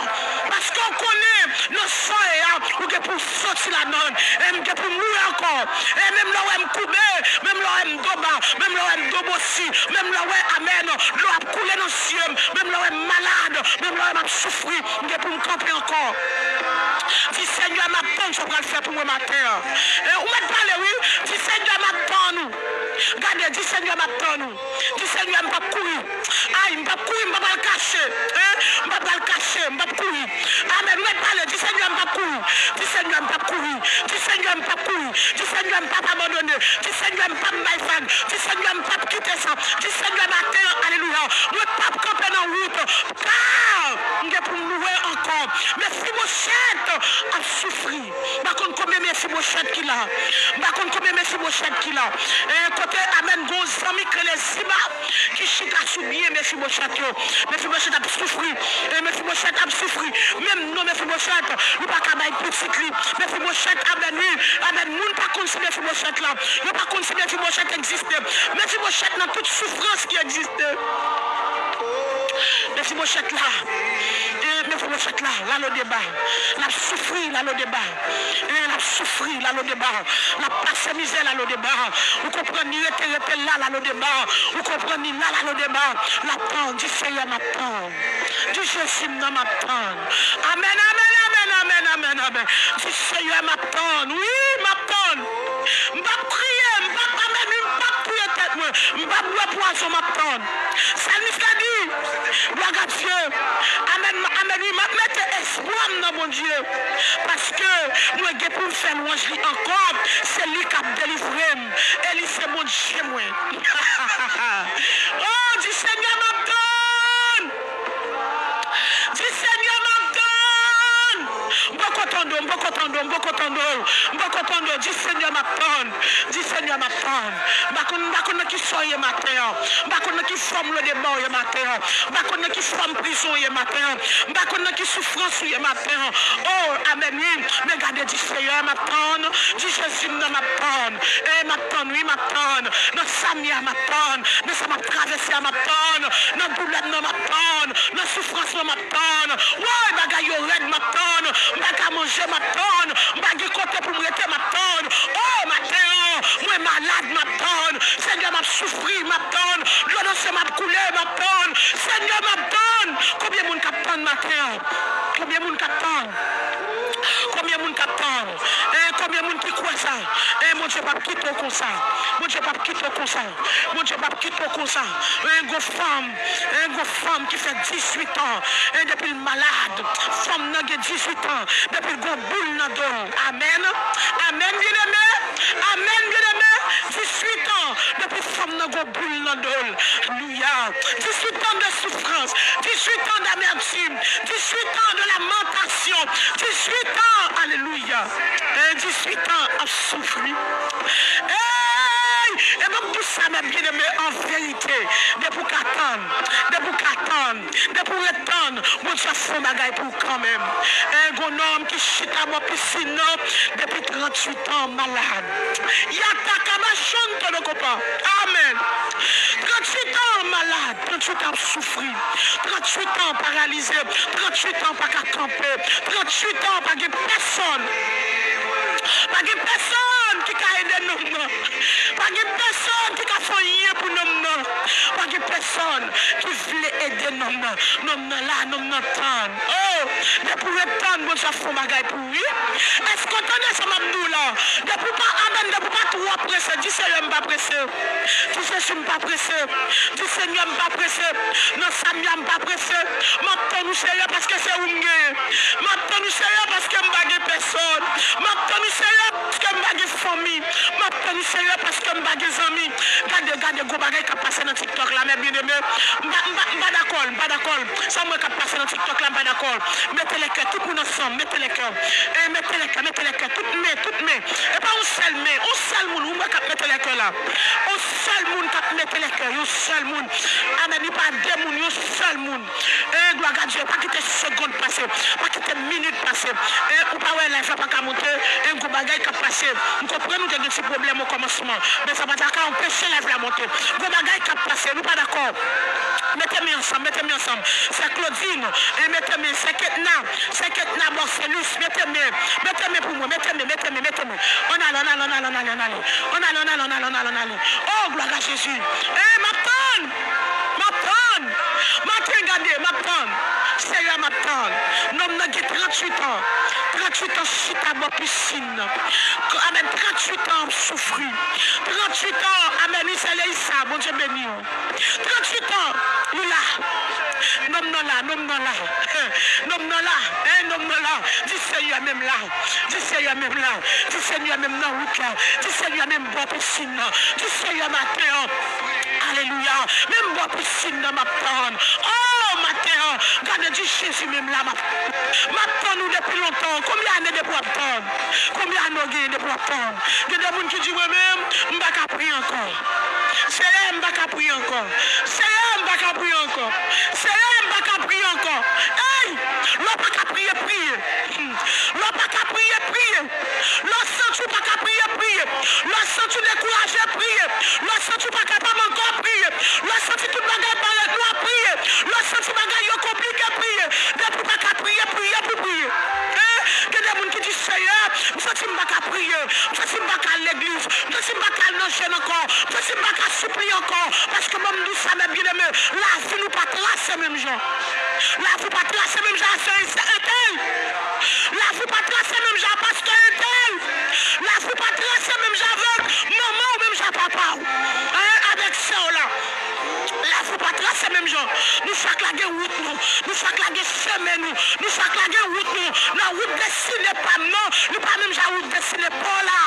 Paske w konnen, nan sa w ye a, ou gen pou w soti ladan l. E m gen pou m louwe ankò. E menm lè w wè m koube, menm lè w wè m do ba, menm lè w wè m do bosi, menm lè w wè, amèn, dlo ap koule nan zye m, menm lè w wè m malad, menm lè w wè m ap soufri, m gen pou m kanpe ankò. Di, Senyè, m ap tann sa w pral fè pou mwen maten an. E ou mèt pale, wi. Di, Senyè, m ap tann ou. Gade, di, Senyè, m ap tann ou. Di, Senyè, m p ap kouri. Ay, m p ap kouri, m p ap al kache. Hein? M p ap al kache, m p ap kouri. Amèn. Ou mèt pale, di, Senyè, m p ap kouri. Di, Senyè, m p ap kouri. Di, Senyè, m p ap kouri. Di, Senyè, m p ap abandone. Di, Senyè, m p ap bay vag. Di, Senyè, m p ap kite sa. Di, Senyè, maten an, alelouya, mwen p ap kanpe nan wout. Ka m gen pou m louwe ankò. Mefibochèt ap soufri. M pa konn konbyen Mefibochèt ki la. M pa konn konbyen Mefibochèt ki la. E kote, amèn, gon zanmi k rele Ziba ki chita sou byen Mefibochèt yo. Mefibochèt ap soufri. E Mefibochèt ap soufri. Menm non Mefibochèt, nou pa ka bay pitit li. Mefibochèt, amèn, wi. Amèn. Moun pa konn si Mefibochèt la. Yo pa konn si Mefibochèt egziste. Mefibochèt nan tout soufrans ki egziste. Mefibochèt la. E Mefibochèt la, la Lodeba. L ap soufri, la Lodeba. E l ap soufri, la Lodeba. L ap pase mizè, la Lodeba. Ou konprann, li rete, rete la, la Lodeba. Ou konprann, li la, la Lodeba. L ap tann, di, Seyè, m ap tann. Di, Jezi m nan, m ap tann. Amèn, amèn, amèn, amèn, amèn, amèn. Di, Seyè, m ap tann. Wi, m ap tann. M p ap kriye, m p ap, amèn, wi, m p ap touye tèt mwen. M p ap bwè pwazon, m ap tann. Salmis la di, glwa a Dye. Amèn, amèn, wi, m ap mete espwa m nan Bondye. Paske mwen gen pou m fè lwanj li ankò. Se li k ap delivre m. E li se Bondye mwen. Oh, di, Senyè, m ap tann. Di, Senyè, m ap tann. M poko tande w, m poko tande w, m poko tande w, m poko tande w. Di, Senyè, m ap tann. Di, Senyè, m ap tann. M pa konn, m pa konn nan ki sa w ye maten an. M pa konn nan ki fòm Lodeba w ye maten an. M pa konn nan ki fòm prizon w ye maten an. M pa konn nan ki soufrans ou ye maten an. Oh, amèn, wi. Men gade, di, Seyè, m ap tann. Di, Jezi m nan, m ap tann. E m ap tann, wi, m ap tann. Nan sa m ye a, m ap tann. Nan sa m ap travèse a, m ap tann. Nan doulè m nan, m ap tann. Nan soufrans mwen, m ap tann. Woy, bagay yo rèd, m ap tann. M pa ka manje, m ap tann. M pa gen kote pou m rete, m ap tann. Oh, maten an, mwen malad, m ap tann. Senyè, m ap soufri, m ap tann. Dlo nan zye m ap koule, m ap tann. Senyè, m ap tann. Konbyen moun k ap tann maten p ap kite w konsa. Bondye p ap kite w konsa. Bondye p ap kite w konsa. En gon fanm, en gon fanm ki fè dizuit an, en depi l malad, fanm nan gen dizuit an, depi l gon boul nan do l. Amèn. Amèn, byeneme. Amèn, byeneme. Dizuit an, depi fanm nan gon boul nan do l. Alelouya. Dizuit an de soufrans, dizuit an damètim, dizuit an de lamantasyon, dizuit an, alelouya. En dizuit an ap soufri. Ey! E ban m di w sa, mè byeneme, an verite, depi w ka tann, depi w ka tann, depi w ret tann, Bondye ap fè yon bagay pou ou kanmenm. En gon nonm ki chita bò pisin nan depi tranntuit an malad. Yata kabachon todokopa. Amèn. Tranntuit an malad, tranntuit an ap soufri, tranntuit an paralize, tranntuit an pa ka kanpe, tranntuit an pa gen pèsonn. Pa gen pèsonn ki ka ede nonm nan. Pa gen pèsonn ki ka fè anyen pou nonm nan. Pa gen pèsonn ki vle ede nonm nan. Nonm nan la, nonm nan tann. Oh, depi w ret tann, Bondye ap fè yon bagay pou ou, wi. Èske w tande sa m ap di w la? Depi w pa, amèn, depi w pa twò prese, di, Seyè, m pa prese. Di, Jezi, m pa prese. Di, Senyè, m pa prese. Nan sa m ye a, m pa prese. M ap tann ou, Seyè, paske se ou m genyen. M ap tann ou, Seyè, paske m pa gen pèsonn. M ap tann ou, Seyè, paske m pa gen fanmi. M ap tann ou, Seyè, paske m pa gen zanmi. Gade, gade, gwo bagay k ap pase nan TikTok la, mè byeneme. M pa, m pa, m pa dakò l, m pa dakò l. Sa m wè k ap pase nan TikTok la, m pa dakò l. Mete lèkè, tout moun ansanm, mete lèkè. E mete lèkè, mete lèkè, tout men, tout men. E pa yon sèl men, yon sèl moun, ou wè k ap mete lèkè la. Yon sèl moun k ap mete lèkè, yon sèl moun. Amèn, li pa de moun, yon sèl moun. E glwa a Dye, pa kite segonn pase, pa kite minit pase. E ou pa wè live la pa ka monte, e gwo bagay k ap pase. M konprann ou te gen ti pwoblèm okòmansman, men sa pa ta ka anpeche live la monte. Gwo bagay k ap pase, nou pa dakò. Mete men ansanm, mete men ansanm. Sè Claudine, e mete men, sè Ketna, sè Ketna Borcelus, mete men, mete men pou mwen, mete men, mete men, mete men. Ann ale, ann ale, ann ale, ann ale, ann ale. Ann ale, ann ale, ann ale, ann ale, ann ale. Oh, glwa a Jezi. E m ap tann, m ap tann. Maten, gade, m ap tann. Seyè, m ap tann. Nonm nan gen tranntuit an. Tranntuit an chita bò pisin nan. Amèn, tranntuit an ap soufri. Tranntuit an, amèn, wi, sè Leisa, Bondye beni w. Tranntuit an, li la. Nonm nan la, nonm nan la. Nonm nan la, en, nonm nan la. Di, Seyè, men m la. Di, Seyè, men m la. Di, Senyè, men m nan wout la. Di, Senyè, men m bò pisin nan. Di, Seyè, maten an. Alelouya. Men m bò pisin nan, m ap tann. Oh, maten an. Gade, di, Jezi, men m la, m ap, m ap tann ou depi lontan. Konbyen ane depi w ap tann? Konbyen ane w genyen depi w ap tann? Gen de moun ki di, mwen menm, m pa ka priye ankò. Seyè, m pa ka priye ankò. Seyè, m pa ka priye ankò. Seyè, m pa ka priye ankò. Ey! Lè w pa ka priye, priye. Hmm. Lè w pa ka priye, priye. Lè w santi w pa ka priye, priye. Lè w santi w dekouraje, priye. Lè w santi w pa kapab ankò, priye. Lè w santi tout bagay parèt nwa, priye. Lè w santi bagay yo konplike, priye. Depi w pa ka priye, priye pou priye. Hein? Gen de moun ki di, Seyè, m santi m pa ka priye. M santi m pa ka al legliz. M santi m pa ka al nan jèn ankò. M santi m pa ka sipliye ankò. Paske ban m di w sa, mè byeneme, lavi nou pa trase menm jan. Lavi w pa trase menm jan a sè entèl. Lavi w pa trase menm jan a pastè entèl. Lavi w pa trase menm jan avèk manman w, menm jan a papa w. Hein, avèk sè w la. Lavi w pa trase menm jan. Nou chak la gen wout nou. Nou chak la gen chemen nou. Nou chak la gen wout nou. Nan wout destine pa m nan, li pa menm jan wout destine pa w la.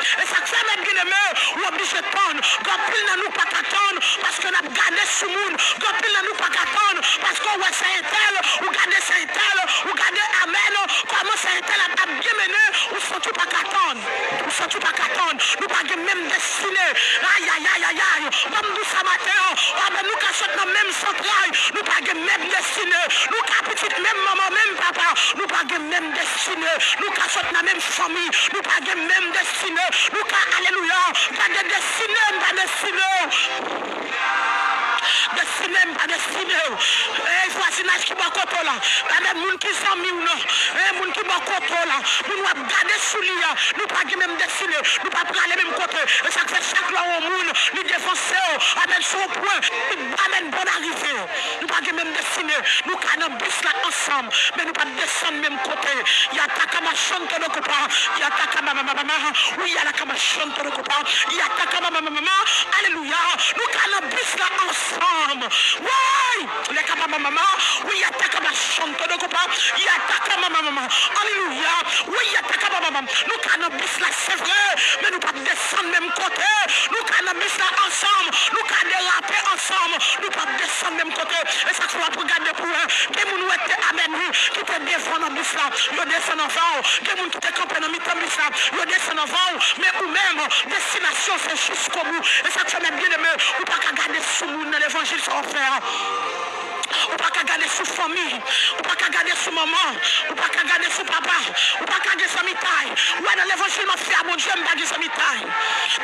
E sa k fè, mè byeneme, ou oblije tann. Gen anpil nan nou pa ka tann paske n ap gade sou moun. Gen anpil nan nou pa ka tann paske w wè sè entèl, ou gade sè entèl, ou gade, amèn, kòman sè entèl ap, ap byen mennen, ou santi w pa ka tann. Ou santi w pa ka tann. Nou pa gen menm destine. Ayayayayay. Ban m di w sa maten an. Amèn. Nou ka sot nan menm zantray. Nou pa gen menm destine. Nou ka pitit menm manman, menm papa. Nou pa gen menm destine. Nou ka sot nan menm fanmi. Nou pa gen menm destine. Nou ka, alelouya. Gade destine m, pa destine w. Destine m, pa destine w. Ey, vwazinaj ki bò kote w la. Amèn. Moun ki zanmi w nan. Ey, moun ki bò kote w la. Moun w ap gade sou li a. Nou pa gen menm destine. Nou pa prale menm kote. E sa k fè chak lè yon moun, li devanse w. Amèn. Sou yon pwen. Amèn. Bòn arive. Nou pa gen menm destine. Nou ka nan bis la ansanm. Men nou p ap desann menm kote. Yata kama Shanto do kopa, yataka mama mama, uyalaka mashanto do kopa, yataka mama mama, aleluya. Nou ka nan bis la ansanm. Woy! Leka mama mama, uyataka mashanto do kopa, yataka mama mama, aleluya. Uyataka mama mama. Nou ka nan bis la, se vre, men nou p ap desann menm kote. Nou ka nan bis la ansanm, nou ka derape ansanm, nou p ap desann menm kote. E sa k fè w ap gade pou wè. Gen moun ou wè te amèn wi, ki te devan nan bis la, yo desann anvan w. Gen moun ki te kanpe nan mitan bis la, yo desann anvan w. Men ou menm, destinasyon se jiskobou. E sa k fè, mè byeneme, ou pa ka gade sou moun nan levanjil sa w ap fè a. Ou pa ka gade sou fanmi. Ou pa ka gade sou manman. Ou pa ka gade sou papa. Ou pa ka gen zanmitay. Ou wè, nan levanjil m ap fè a, Bondye, m pa gen zanmitay.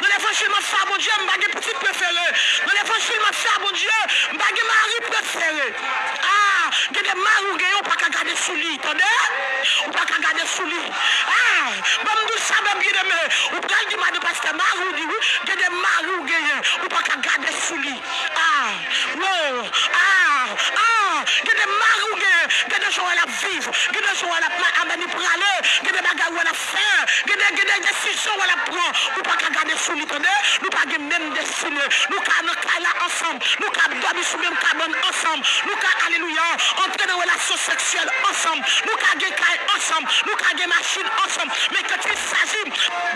Nan levanjil m ap fè a, Bondye, m pa gen pitit prefere. Nan levanjil m ap fè a, Bondye, m pa gen mari prefere. Ah, gen de mari ou genyen, ou pa ka gade sou li, tande? Ou pa ka gade sou li. Ah, ban m di w sa, mè byeneme, ou pral di madan pastè mari w di wi, gen de mari ou genyen, ou pa ka gade sou li. Ah, wow, ah, ah, gen de mari ou genyen, gen de jan w wè l ap viv, gen de jan w wè l ap ma-, amèn, li prale, gen de bagay ou wè l ap fè, gen de, gen de desizyon ou wè l ap pran, ou pa ka gade sou li, tande? Nou pa gen menm destine. Nou ka nan kay la ansanm. Nou ka dòmi sou menm kabann ansanm. Nou ka, alelouya, antre nan relasyon seksyèl ansanm. Nou ka gen kay ansanm. Nou ka gen machin ansanm. Men quand il s'agit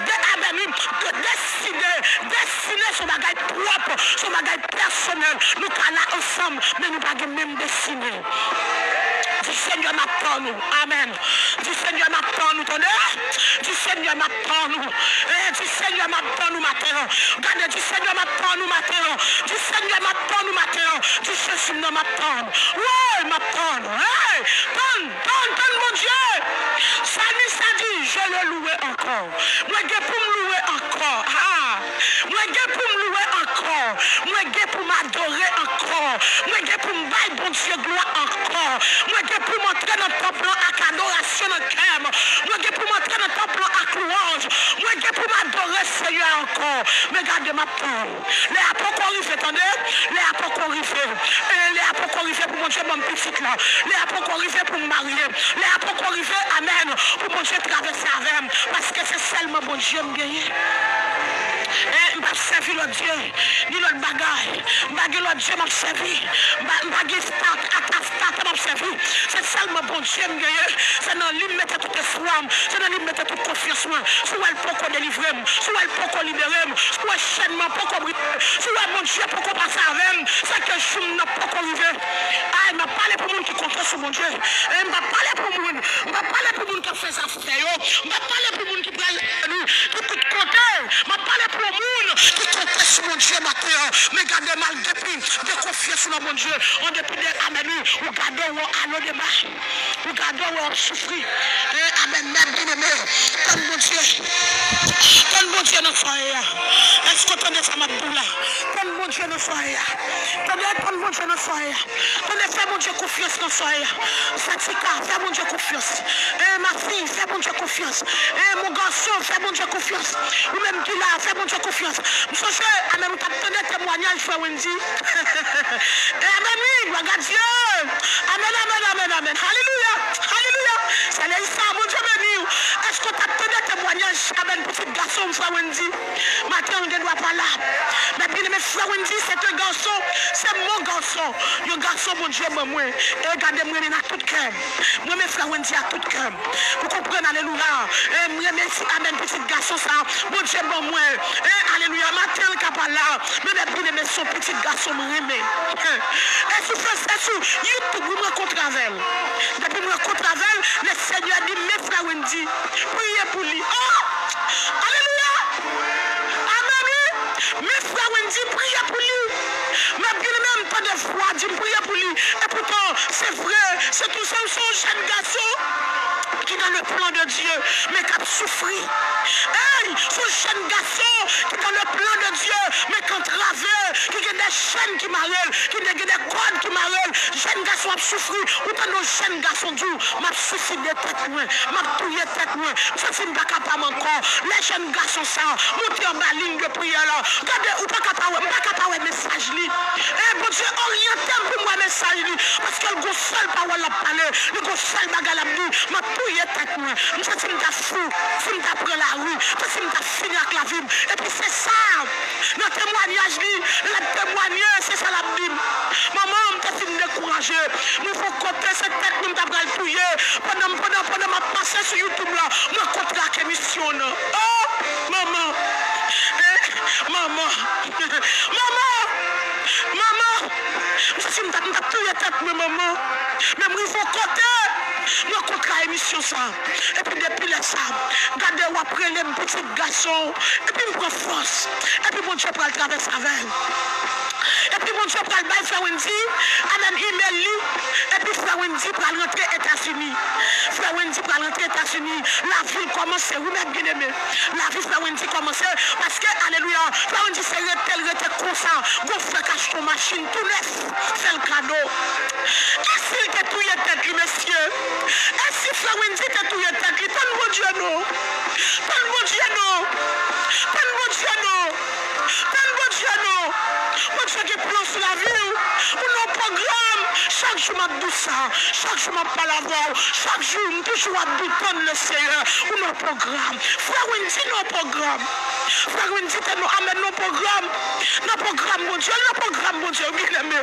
de, amèn, wi, de deside, destine se yon bagay pwòp, se yon bagay pèsonèl. Nou ka la ansanm, men nou pa gen menm destine. Di, Senyè, m ap tann ou. Amèn. Di, Senyè, m ap tann ou, tande? Di, Senyè, m ap tann ou. Eh, di, Senyè, m ap tann ou maten an. Gade, di, Senyè, m ap tann ou maten an. Di, Senyè, m ap tann ou maten an. Di, Jezi m nan, m ap tann. Woy, m ap tann. Hey! Tann, tann, tann Bondye. Salmis la di, je le louerai encore. Mwen gen pou m louwe ankò. Ah! Mwen gen pou m louwe ankò. Mwen gen pou m adore ankò. Mwen gen pou m bay Bondye glwa ankò. Mwen gen pou m antre nan tanp lan ak adorasyon nan kè m. Mwen gen pou m antre nan tanp lan ak lwanj. Mwen gen pou m adore Seyè a ankò. Men gade, m ap tann. Lè a poko rive, tande. Lè a poko rive. E lè a poko rive pou Bondye ban m pitit la. Lè a poko rive pou m marye. Lè a poko rive, amèn, pou Bondye travèse avè m. Paske se sèlman Bondye m genyen. E m p ap sèvi lòt dye, ni lòt bagay. M pa gen lòt dye m ap sèvi. M pa, m pa gen stat, ata, stat m ap sèvi. Se sèlman Bondye m genyen. Se nan li m mete tout espwa m. Se nan li m mete tout konfyans mwen. Si w wè l poko delivre m, si w wè l poko libere m, si w wè chèn mwen poko brile, si w wè Bondye poko pase avè m, se ke jou m nan poko rive. Ay, m ap pale pou moun ki kontan sou Bondye. E m p ap pale pou moun, m p ap pale pou moun k ap fè zafè yo. M p ap pale pou moun ki pral, ki tout kote. M ap pale pou moun ki konte sou Bondye maten an. Men gade, malgre depi de konfyans ou nan Bondye, an depi de, amèn, wi, ou gade w alo deba. Ou gade w ap soufri. E, amèn, mè byeneme, tann Bondye. Tann Bondye nan fwaye a. Èske w tande sa m ap di w la? Tann Bondye nan fwaye a. Tande, tann Bondye nan fwaye a. Tande, fè Bondye konfyans nan fwaye a. Satika, fè Bondye konfyans. E, mafi, fè Bondye konfyans. E, mon gason, fè Bondye konfyans. Ou menm ki la, fè Bondye konfyans. M sonje, amèn, ou t ap tande temwanyaj frè Wendy. E amèn, wi, glwa a Dye. Amèn, amèn, amèn, amèn. Alelouya, alelouya. Se lè sa, Bondye beni w. Èske w t ap tande temwanyaj, amèn, pitit gason m, frè Wendy? Maten an, l gen dwa pa la. Men byeneme, frè Wendy, se te gason, se mon gason. Yon gason Bondye ban mwen. E gade, m renmen l ak tout kè m. M renmen frè Wendy ak tout kè m. Ou konprann, alelouya. E m renmen si, amèn, pitit gason sa. Bondye ban mwen. E, alelouya, maten an l ka pa la. Men, men byeneme, se yon pitit gason m renmen. E sou Fes-, e sou YouTube, wi, m rankontre avè l. Depi m rankontre avè l, Lesenyè di m, men frè Wendy, priye pou li. Oh! Alelouya! Amèn, wi. Men frè Wendy, priye pou li. Men byeneme, m tande vwa di m, priye pou li. Epoutan, se vre, se tou, se, se yon jèn gason ki dans le plan de Dieu, men k ap soufri. Ey, se yon jèn gason ki dans le plan de Dieu, men k antrave, ki gen de chèn ki mare l, ki gen de kòd ki mare l. Jèn gason ap soufri, ou tande yon jèn gason di w, "M ap swiside tèt mwen, m ap touye tèt mwen, m santi m pa kapab ankò." Lè jèn gason sa a monte anba liy de priyè la, gade, ou pa ka pa wè, m pa ka pa wè mesaj li. E Bondye oryante m pou m wè mesaj li, paske l gon sèl pawòl l ap pale, li gon sèl bagay l ap di, "M ap touye tèt mwen, m santi m ta fou, si m ta pran lari, m santi m ta fini ak lavi m." Epi se sa, nan temwanyaj li, lè l ap temwanye, se sa l ap di m, "Manman, m te fin dekouraje, m rive yon kote, se tèt mwen m ta pral touye, pandan, pandan, pandan m ap pase sou YouTube la, m rankontre ak emisyon w nan." Oh, manman! Eh, manman! Manman! Manman! M santi m t ap, m t ap touye tèt mwen, manman. Men m rive yon kote, m rankontre ak emisyon sa. Epi depi lè sa, gade w ap rele m pitit gason w. Epi m pran fòs. Epi Bondye pral travèse avè l. Epi Bondye pral bay Frè Wendy, amèn, email li. Epi Frè Wendy pral rantre Etazini. Frè Wendy pral rantre Etazini. Lavi l kòmanse, wi, mè byeneme. Lavi Frè Wendy kòmanse, paske, alelouya, Frè Wendy se rete l rete konsa. Gon frè k achte yon machin tou nèf, fè l kado. E si l te touye tèt li, mesye? E si Frè Wendy te touye tèt li? Tann Bondye non. Tann Bondye non. Tann Bondye non. Tann Bondye non. Bondye gen plan sou lavi w. Ou nan pwogram. Chak jou m ap di w sa. Chak jou m ap pale avè w. Chak jou m toujou ap di w tann Leseyè. Ou nan pwogram. Frè Wendy nan pwogram. Frè Wendy te nan, amèn, nan pwogram. Nan pwogram Bondye. Nan pwogram Bondye, byeneme.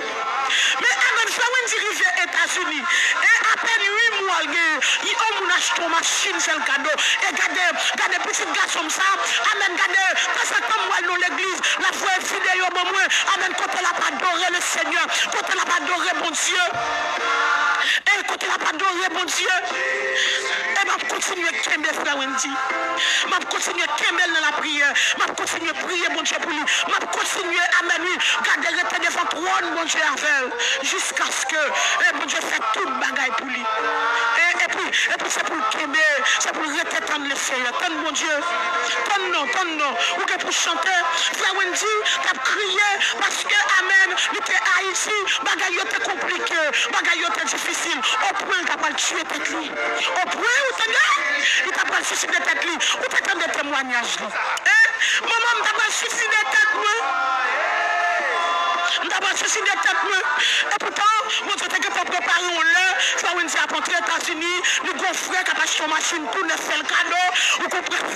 Men amèn, Frè Wendy rive Etazini. E apèn uit mwa l gen, yon moun achte yon machin, fè l kado. E gade, gade pitit gason m sa. Amèn, gade, tanzantan m wè l nan legliz, l ap voye videyo ban mwen. Amèn, kote l ap adore Lesenyè, kote l ap adore Bondye. E kote l ap adore Bondye. E m ap kontinye kenbe Frè Wendy. M ap kontinye kenbe l nan lapriyè. M ap kontinye priye Bondye pou li. M ap kontinye, amèn, wi, gade, rete devan twòn Bondye avè l. Jiskaske, e, Bondye fè tout bagay pou li. E, epi, epi se pou l kenbe, se pou l rete tann Leseyè. Tann Bondye. Tann non, tann non. Ou gen pou chante. Frè Wendy t ap kriye paske, amèn, li te Ayiti. Bagay yo te konplike. Bagay yo te difisil. Opwen l ta pral tiye tèt li. Opwen, ou tande? Li ta pral swiside tèt li. Ou te tande temwanyaj li. Hein? Manman, m ta pral swiside tèt mwen. M ta pral swiside tèt mwen. Epoutan, Bondye te gentan prepare yon lè, Frè Wendy ap antre Etazini, li gon frè k ap achte yon machin tou nèf fè l kado, ou konprann?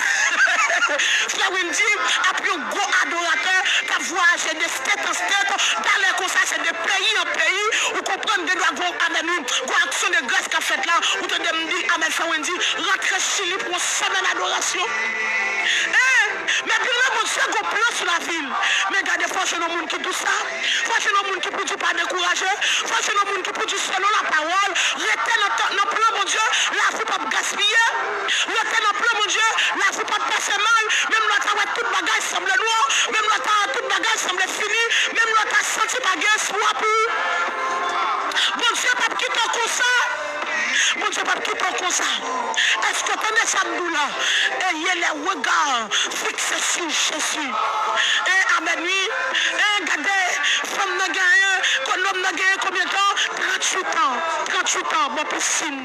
Frè Wendy ap yon gwo adoratè k ap vwayaje de state an state, talè konsa se de peyi an peyi, ou konprann, gendwa gon, amèn, wi, gon aksyon de gras k ap fèt la, ou tande m di, amèn, Frè Wendy rantre Chili pou yon semèn adorasyon. Hein? Men byeneme, Bondye gon plan sou lavi l. Men gade, fò jwenn yon moun ki di w sa. Fò jwenn yon moun ki pou di w pa dekouraje. Fò jwenn yon moun ki pou di w selon lapawòl, rete nan tan, nan plan Bondye, lavi w p ap gaspiye. Rete nan plan Bondye, lavi w p ap pase mal. Menm lè w ta wè tout bagay sanble nwa, menm lè w ta wè tout bagay sanble fini, menm lè w ta santi pa gen espwa pou ou, Bondye p ap kite w konsa. Bondye p ap kite w konsa. Èske w tande sa m di w la? Ayez les regards fixés sur Jésus. E, amèn, wi. E, gade, fanm nan genyen, ko-, nonm nan genyen konbyen tan? Tranntuit an. Tranntuit an, bò pisin.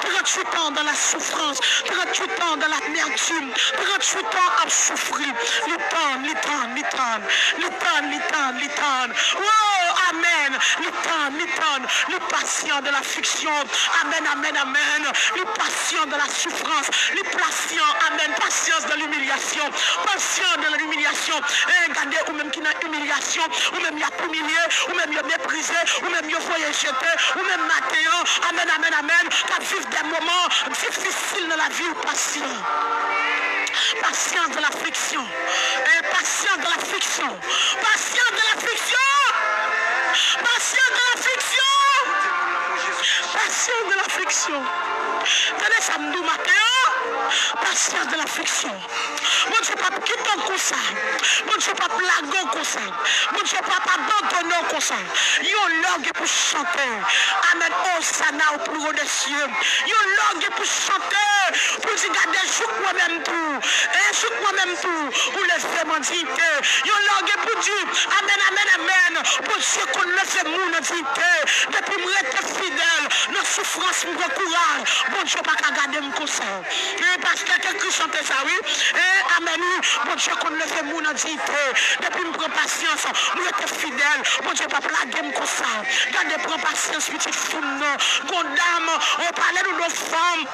Tranntuit an dans la souffrance. Tranntuit an dans l'amertume. Tranntuit an ap soufri. Li tann, li tann, li tann. Li tann, li tann, li tann. Oh, amèn. Li tann, li tann. Li pasyan dans l'affliction. Amèn, amèn, amèn. Li pasyan dans la souffrance. Li pasyan, amèn. Pasyans dans l'humiliation. Pasyan dans l'humiliation. E gade, ou menm ki nan imilyasyon, ou menm y ap imilye, ou menm yo meprize, ou menm yo voye jete, ou menm maten an, amèn, amèn, amèn, k ap viv de moman difisil nan lavi w, pasyan. Pasyans dans l'affliction. E pasyans dans l'affliction. Pasyans dans l'affliction. Pasyans dans l'affliction. Pasyans dans l'affliction. Tande sa m di w maten an. Pasyans dans l'affliction. Bondye p ap kite w konsa. Bondye p ap lage w konsa. Bondye p ap abandone w konsa. Yon lè w gen pou chante. Amèn. Osana au plus haut des cieux. Yon lè w gen pou chante. pou l di, gade, jouk mwen menm tou, e jouk mwen menm tou, ou leve m an diyite. Yon lè w gen pou di, amèn, amèn, amèn. Bondye konn leve moun an diyite. Depi m rete fidèl nan soufrans, m pran kouraj. Bondye pa ka gade m konsa. E pastè te ekri chante sa, wi. E amèn, wi. Bondye konn leve moun an diyite. Depi m pran pasyans, m rete fidèl. Bondye p ap lage m konsa. Gade, pran pasyans, pitit fi m nan. Gon dam, ou pale nou de fanm.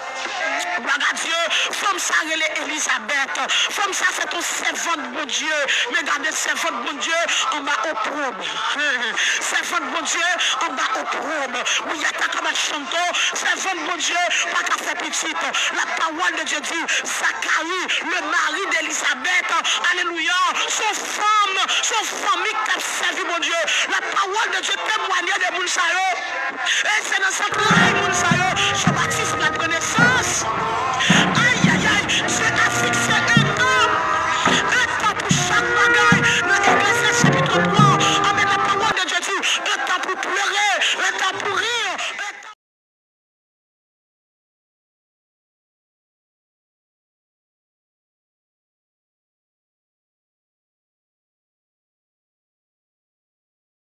Glwa a Dye, fanm sa rele Elizabèt. Fanm sa se t on sèvant Bondye. Men gade sèvant Bondye anba opwob. Sèvant Bondye anba opwob. Wi, ata kaba chanto, sèvant Bondye pa ka fè pitit. La parole de Dieu dit, Zacharie, le mari d'Élisabeth, alelouya, se yon fanm, se yon fanmi k t ap sèvi Bondye. La parole de Dieu temwaye de moun sa yo. E se nan zantray moun sa yo, Jewova